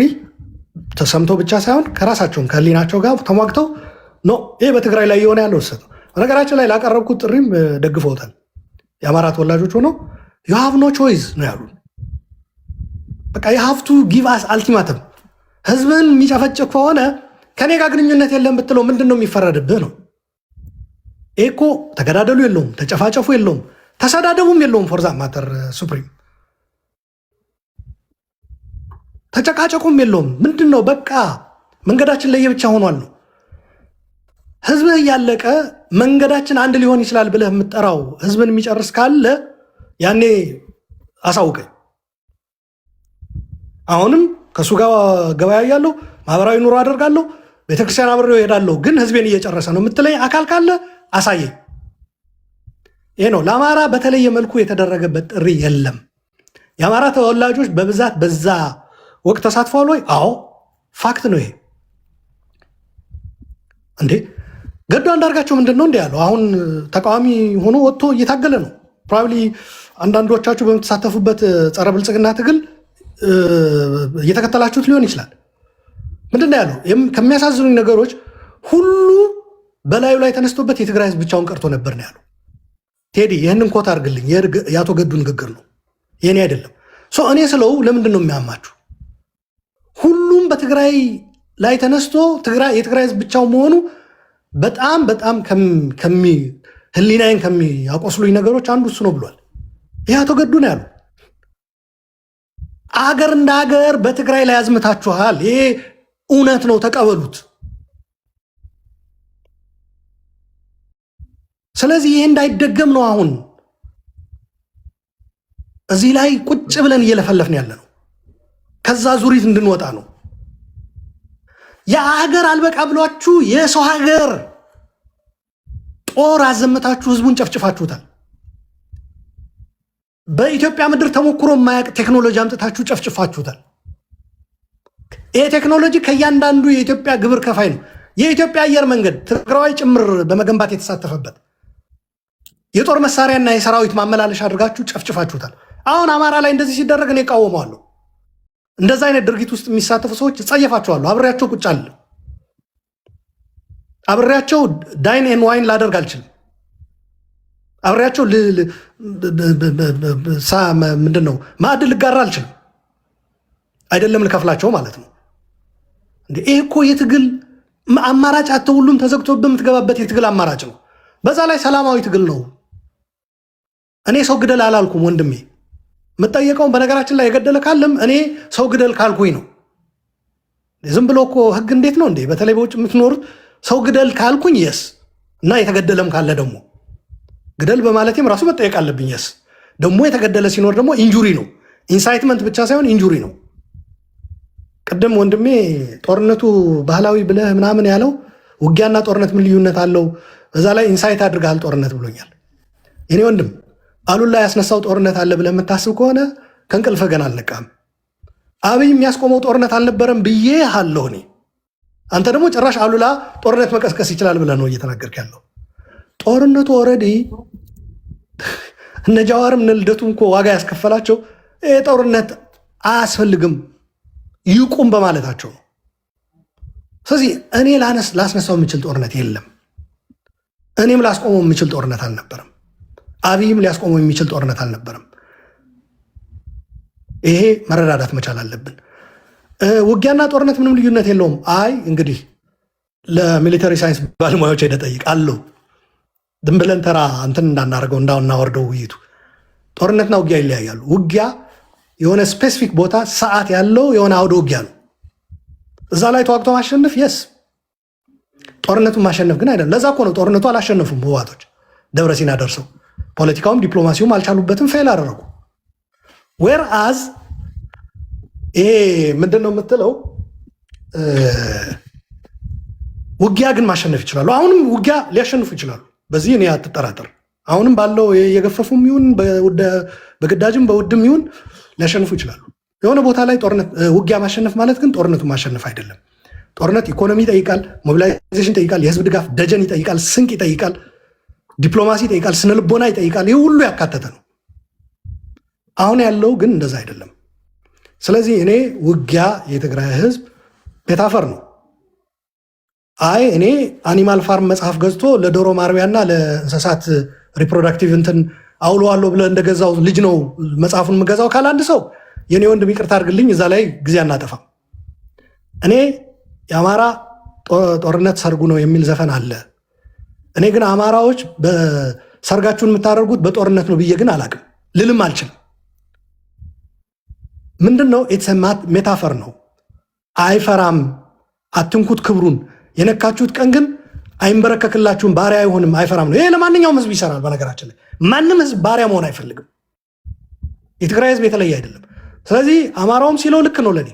ተሰምቶ ብቻ ሳይሆን ከራሳቸውም ከህሊናቸው ጋር ተሟግተው no ይህ በትግራይ ላይ የሆነ ያለው ስህተት ነው። በነገራችን ላይ ላቀረብኩት ጥሪም ደግፈውታል። የአማራ ተወላጆች ሆነው you have no choice ነው ያሉ። በቃ you have to give us ultimatum። ህዝብን የሚጨፈጭፍ ከሆነ ከኔ ጋር ግንኙነት የለም ብትለው ምንድን ነው የሚፈረድብህ ነው። ይህ እኮ ተገዳደሉ የለውም፣ ተጨፋጨፉ የለውም፣ ተሰዳደቡም የለውም። For that matter ሱፕሪም ተጨቃጨቁም የለውም። ምንድን ነው በቃ መንገዳችን ለየብቻ ሆኗል ነው። ህዝብህ እያለቀ መንገዳችን አንድ ሊሆን ይችላል ብለህ የምጠራው ህዝብን የሚጨርስ ካለ ያኔ አሳውቀኝ። አሁንም ከእሱ ጋር ገበያ ያለሁ፣ ማህበራዊ ኑሮ አደርጋለሁ፣ ቤተክርስቲያን አብሬው እሄዳለሁ፣ ግን ህዝቤን እየጨረሰ ነው የምትለኝ አካል ካለ አሳየኝ። ይሄ ነው። ለአማራ በተለየ መልኩ የተደረገበት ጥሪ የለም። የአማራ ተወላጆች በብዛት በዛ ወቅት ተሳትፈዋል ወይ? አዎ፣ fact ነው ይሄ። እንዴ ገዱ አንዳርጋቸው ምንድን ነው እንዲ ያለው? አሁን ተቃዋሚ ሆኖ ወጥቶ እየታገለ ነው። Probably አንዳንዶቻችሁ በምትሳተፉበት ጸረ ብልጽግና ትግል እየተከተላችሁት ሊሆን ይችላል። ምንድን ነው ያለው? ከሚያሳዝኑኝ ነገሮች ሁሉ በላዩ ላይ ተነስቶበት የትግራይ ህዝብ ብቻውን ቀርቶ ነበር ነው ያለው። ቴዲ ይህንን quote አድርግልኝ። የአቶ ገዱ ንግግር ነው የኔ አይደለም። እኔ ስለው ለምንድን ነው የሚያማችሁ? ሁሉም በትግራይ ላይ ተነስቶ የትግራይ ህዝብ ብቻው መሆኑ በጣም በጣም ህሊናዬን ከሚያቆስሉኝ ነገሮች አንዱ እሱ ነው ብሏል። ይህ አቶ ገዱ ነው ያሉ። አገር እንደ አገር በትግራይ ላይ አዝምታችኋል። ይሄ እውነት ነው፣ ተቀበሉት። ስለዚህ ይሄ እንዳይደገም ነው አሁን እዚህ ላይ ቁጭ ብለን እየለፈለፍን ያለ ነው። ከዛ ዙሪት እንድንወጣ ነው። የሀገር አልበቃ ብሏችሁ የሰው ሀገር ጦር አዘምታችሁ ህዝቡን ጨፍጭፋችሁታል። በኢትዮጵያ ምድር ተሞክሮ የማያውቅ ቴክኖሎጂ አምጥታችሁ ጨፍጭፋችሁታል። ይሄ ቴክኖሎጂ ከእያንዳንዱ የኢትዮጵያ ግብር ከፋይ ነው። የኢትዮጵያ አየር መንገድ ትግራዋይ ጭምር በመገንባት የተሳተፈበት የጦር መሳሪያና የሰራዊት ማመላለሻ አድርጋችሁ ጨፍጭፋችሁታል። አሁን አማራ ላይ እንደዚህ ሲደረግ እኔ እቃወመዋለሁ። እንደዛ አይነት ድርጊት ውስጥ የሚሳተፉ ሰዎች እጸየፋቸዋለሁ። አብሬያቸው ቁጭ አለ አብሬያቸው dine and wine ላደርግ አልችልም። አብሬያቸው ምንድን ነው ማዕድ ልጋራ አልችልም። አይደለም ልከፍላቸው ማለት ነው። ይህ እኮ የትግል አማራጭ አጥተህ ሁሉም ተዘግቶብህ የምትገባበት የትግል አማራጭ ነው። በዛ ላይ ሰላማዊ ትግል ነው። እኔ ሰው ግደል አላልኩም ወንድሜ። የምጠየቀውን በነገራችን ላይ የገደለ ካለም እኔ ሰው ግደል ካልኩኝ ነው። ዝም ብሎ እኮ ህግ እንዴት ነው እንዴ? በተለይ በውጭ የምትኖሩት ሰው ግደል ካልኩኝ yes፣ እና የተገደለም ካለ ደግሞ ግደል በማለቴም ራሱ መጠየቅ አለብኝ። Yes፣ ደግሞ የተገደለ ሲኖር ደግሞ injury ነው። Incitement ብቻ ሳይሆን injury ነው። ቅድም ወንድሜ ጦርነቱ ባህላዊ ብለህ ምናምን ያለው ውጊያና ጦርነት ምን ልዩነት አለው? በዛ ላይ incite አድርገሃል ጦርነት ብሎኛል። የኔ ወንድም፣ አሉላ ያስነሳው ጦርነት አለ ብለህ የምታስብ ከሆነ ከእንቅልፍህ ገና አልነቃም። አብይ የሚያስቆመው ጦርነት አልነበረም ብዬ አለሁ እኔ። አንተ ደግሞ ጭራሽ አሉላ ጦርነት መቀስቀስ ይችላል ብለህ ነው እየተናገርክ ያለው። ጦርነቱ already እነ ጃዋርም እነ ልደቱም እኮ ዋጋ ያስከፈላቸው ይህ ጦርነት አያስፈልግም ይቁም በማለታቸው ነው። ስለዚህ እኔ ላስነሳው የምችል ጦርነት የለም። እኔም ላስቆመው የምችል ጦርነት አልነበረም። አብይም ሊያስቆመው የሚችል ጦርነት አልነበረም። ይሄ መረዳዳት መቻል አለብን። ውጊያና ጦርነት ምንም ልዩነት የለውም። አይ እንግዲህ ለ military science ባለሙያዎች ሄደህ ጠይቅ አለው። ዝም ብለን ተራ እንትን እንዳናደርገው እንዳናወርደው ውይይቱ። ጦርነትና ውጊያ ይለያያሉ። ውጊያ የሆነ specific ቦታ ሰዓት ያለው የሆነ አውደ ውጊያ ነው። እዛ ላይ ተዋግቶ ማሸነፍ yes፣ ጦርነቱን ማሸነፍ ግን አይደለም። ለዛ እኮ ነው ጦርነቱ አላሸነፉም ህወሓቶች። ደብረ ሲና ደርሰው ፖለቲካውም ዲፕሎማሲውም አልቻሉበትም፣ fail አደረጉ። Whereas ይሄ ምንድን ነው የምትለው፣ ውጊያ ግን ማሸነፍ ይችላሉ። አሁንም ውጊያ ሊያሸንፉ ይችላሉ። በዚህ እኔ አትጠራጠር። አሁንም ባለው የገፈፉም ይሁን በግዳጅም በውድም ይሁን ሊያሸንፉ ይችላሉ። የሆነ ቦታ ላይ ጦርነት ውጊያ ማሸነፍ ማለት ግን ጦርነቱን ማሸነፍ አይደለም። ጦርነት ኢኮኖሚ ይጠይቃል፣ mobilization ይጠይቃል፣ የህዝብ ድጋፍ ደጀን ይጠይቃል፣ ስንቅ ይጠይቃል፣ ዲፕሎማሲ ይጠይቃል፣ ስነልቦና ይጠይቃል። ይህ ሁሉ ያካተተ ነው። አሁን ያለው ግን እንደዛ አይደለም። ስለዚህ እኔ ውጊያ የትግራይ ህዝብ metaphor ነው። አይ እኔ Animal Farm መጽሐፍ ገዝቶ ለዶሮ ማርቢያና ለእንስሳት reproductive እንትን አውለዋለሁ ብለህ እንደገዛው ልጅ ነው መጽሐፉን የምገዛው ካለ አንድ ሰው፣ የኔ ወንድም ይቅርታ አድርግልኝ፣ እዛ ላይ ጊዜ አናጠፋም። እኔ የአማራ ጦርነት ሰርጉ ነው የሚል ዘፈን አለ። እኔ ግን አማራዎች በሰርጋችሁን የምታደርጉት በጦርነት ነው ብዬ ግን አላቅም፣ ልልም አልችልም። ምንድን ነው? It's metaphor ነው። አይፈራም፣ አትንኩት ክብሩን፣ የነካችሁት ቀን ግን አይንበረከክላችሁም፣ ባሪያ አይሆንም፣ አይፈራም ነው። ይሄ ለማንኛውም ህዝብ ይሰራል። በነገራችን ላይ ማንም ህዝብ ባሪያ መሆን አይፈልግም። የትግራይ ህዝብ የተለየ አይደለም። ስለዚህ አማራውም ሲለው ልክ ነው። ለኔ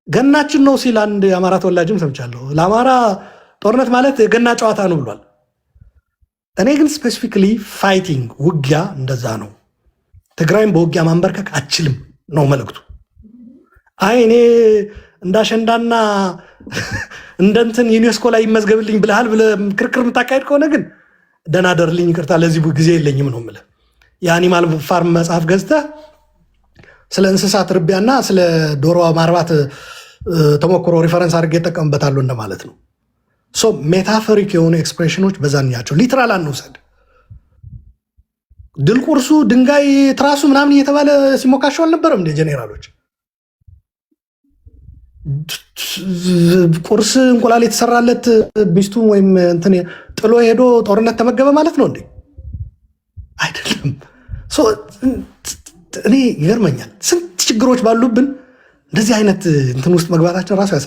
ገናችን ነው ሲል አንድ የአማራ ተወላጅም ሰምቻለሁ። ለአማራ ጦርነት ማለት የገና ጨዋታ ነው ብሏል። እኔ ግን specifically fighting ውጊያ እንደዛ ነው። ትግራይም በውጊያ ማንበርከክ አችልም ነው መልእክቱ። አይ እኔ እንደ አሸንዳና እንደ እንትን ዩኔስኮ ላይ ይመዝገብልኝ ብለሃል ብለህ ክርክር የምታካሄድ ከሆነ ግን ደህና ደርልኝ፣ ይቅርታ ለዚህ ጊዜ የለኝም ነው የምልህ። የ Animal Farm መጽሐፍ ገዝተህ ስለ እንስሳት ርቢያና ስለ ዶሮ ማርባት ተሞክሮ reference አድርጌ እጠቀምበታለሁ እንደማለት ነው። So metaphoric የሆኑ expression ኖች በዛ እንያቸው፣ literal አንውሰድ። ድል ቁርሱ ድንጋይ ትራሱ ምናምን እየተባለ ሲሞካሸው አልነበረም እንደ ጄኔራሎች? ቁርስ እንቁላል የተሰራለት ሚስቱን ወይም እንትን ጥሎ ሄዶ ጦርነት ተመገበ ማለት ነው እንዴ? አይደለም። እኔ ይገርመኛል። ስንት ችግሮች ባሉብን እንደዚህ አይነት እንትን ውስጥ መግባታችን ራሱ ያሰ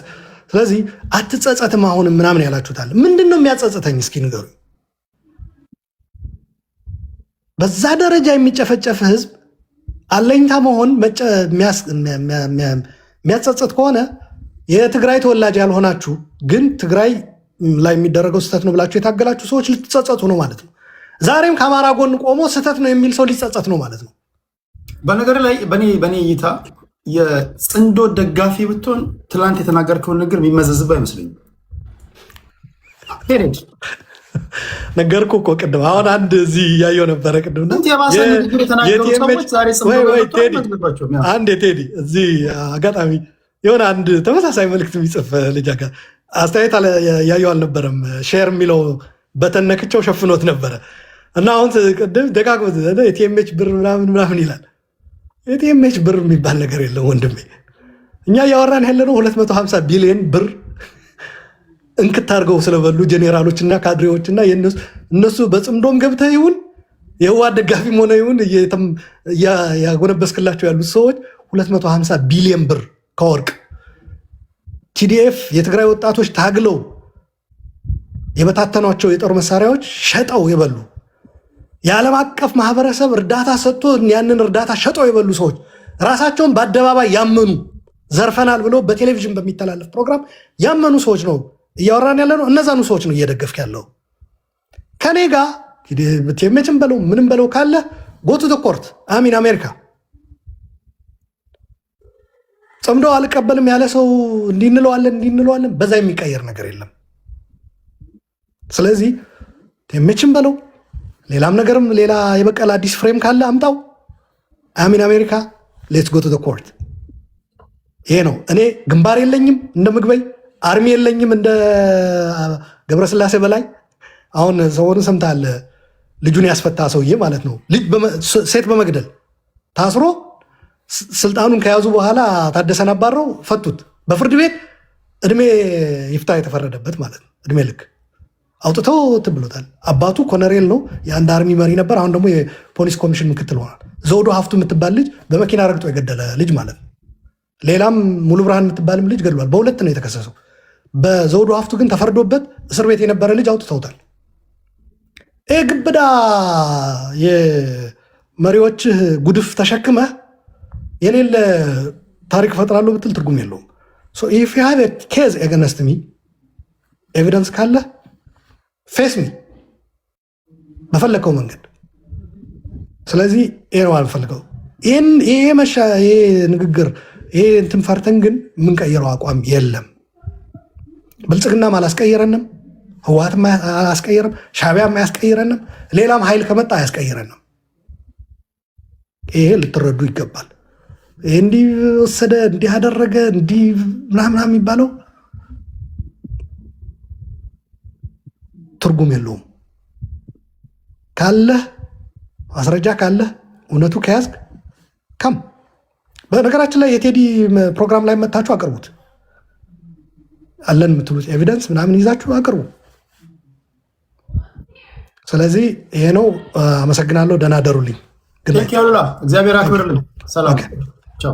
ስለዚህ አትጸጸትም አሁንም ምናምን ያላችሁታል። ምንድን ነው የሚያጸጽተኝ? እስኪ ንገሩኝ። በዛ ደረጃ የሚጨፈጨፍ ህዝብ አለኝታ መሆን የሚያጸጽት ከሆነ የትግራይ ተወላጅ ያልሆናችሁ ግን ትግራይ ላይ የሚደረገው ስህተት ነው ብላችሁ የታገላችሁ ሰዎች ልትጸጸቱ ነው ማለት ነው። ዛሬም ከአማራ ጎን ቆሞ ስህተት ነው የሚል ሰው ሊጸጸት ነው ማለት ነው። በነገር ላይ በእኔ እይታ የጽንዶ ደጋፊ ብትሆን ትላንት የተናገርከውን ነገር የሚመዘዝብህ አይመስለኝም። Period። ነገርኩህ እኮ ቅድም። አሁን አንድ እዚህ እያየሁ ነበረ ቅድም። ስንት የባሰ ንግግር የተናገሩ ሰዎች ዛሬ ጽንዶ አይመዝግባቸውም። አንድ ቴዲ እዚህ አጋጣሚ የሆነ አንድ ተመሳሳይ መልዕክት የሚጽፍ ልጅ አስተያየት ያየው አልነበረም። Share የሚለው button ነክቼው ሸፍኖት ነበረ እና አሁን ቅድም ደጋግሞ የ TMH ብር ምናምን ምናምን ይላል። የ TMH ብር የሚባል ነገር የለም ወንድሜ። እኛ እያወራን ያለነው 250 ቢሊዮን ብር እንክት አድርገው ስለበሉ ጄኔራሎችና ካድሬዎችና እነሱ በጽምዶም ገብተህ ይሁን የህወሓት ደጋፊም ሆነ ይሁን ያጎነበስክላቸው ያሉት ሰዎች 250 ቢሊዮን ብር ከወርቅ፣ TDF የትግራይ ወጣቶች ታግለው የበታተኗቸው የጦር መሳሪያዎች ሸጠው የበሉ፣ የዓለም አቀፍ ማህበረሰብ እርዳታ ሰጥቶ ያንን እርዳታ ሸጠው የበሉ ሰዎች፣ ራሳቸውን በአደባባይ ያመኑ፣ ዘርፈናል ብሎ በቴሌቪዥን በሚተላለፍ ፕሮግራም ያመኑ ሰዎች ነው እያወራን ያለ ነው። እነዛኑ ሰዎች ነው እየደገፍክ ያለው። ከኔ ጋር ቴሜችን በለው ምንም በለው ካለ go to court። I'm in አሜሪካ። ጽምዶ አልቀበልም ያለ ሰው እንዲህ እንለዋለን፣ እንዲህ እንለዋለን። በዛ የሚቀየር ነገር የለም። ስለዚህ ቴሜችን በለው ሌላም ነገርም ሌላ የበቀለ አዲስ frame ካለ አምጣው። I'm in አሜሪካ፣ let's go to court። ይሄ ነው። እኔ ግንባር የለኝም እንደ ምግበይ፣ army የለኝም እንደ ገብረስላሴ በላይ። አሁን ሰሞኑን ሰምተሃል። ልጁን ያስፈታ ሰውዬ ማለት ነው። ሴት በመግደል ታስሮ ስልጣኑን ከያዙ በኋላ ታደሰን አባረው ፈቱት። በፍርድ ቤት እድሜ ይፍታ የተፈረደበት ማለት ነው። እድሜ ልክ አውጥተው ትብሎታል። አባቱ ኮሎኔል ነው፣ የአንድ army መሪ ነበር። አሁን ደግሞ የፖሊስ ኮሚሽን ምክትል ሆኗል። ዘውዶ ሀፍቱ የምትባል ልጅ በመኪና ረግጦ የገደለ ልጅ ማለት ነው። ሌላም ሙሉ ብርሃን የምትባልም ልጅ ገድሏል። በሁለት ነው የተከሰሰው። በዘውዱ ሀፍቱ ግን ተፈርዶበት እስር ቤት የነበረ ልጅ አውጥተውታል። ይህ ግብዳ የመሪዎችህ ጉድፍ ተሸክመህ የሌለ ታሪክ እፈጥራለሁ ብትል ትርጉም የለውም። If you have case against me፣ evidence ካለ face me በፈለግከው መንገድ። ስለዚህ ይሄ ነው አልፈልገው። ይሄ መሻ ይሄ ንግግር ይሄ እንትን ፈርተን ግን የምንቀይረው አቋም የለም። ብልጽግናም አላስቀየረንም፣ ህወሓትም አላስቀየረም፣ ሻዕቢያም አያስቀይረንም፣ ሌላም ኃይል ከመጣ አያስቀይረንም። ይሄ ልትረዱ ይገባል። ይሄ እንዲህ ወሰደ፣ እንዲህ አደረገ፣ እንዲህ ምናምን የሚባለው ትርጉም የለውም። ካለህ ማስረጃ፣ ካለህ እውነቱ ከያዝክ come። በነገራችን ላይ የቴዲ ፕሮግራም ላይ መታችሁ አቅርቡት። አለን የምትሉት evidence ምናምን ይዛችሁ አቅርቡ። ስለዚህ ይሄ ነው። አመሰግናለሁ። ደህና ደሩልኝ። እግዚአብሔር አክብርልኝ። ሰላም። ቻው።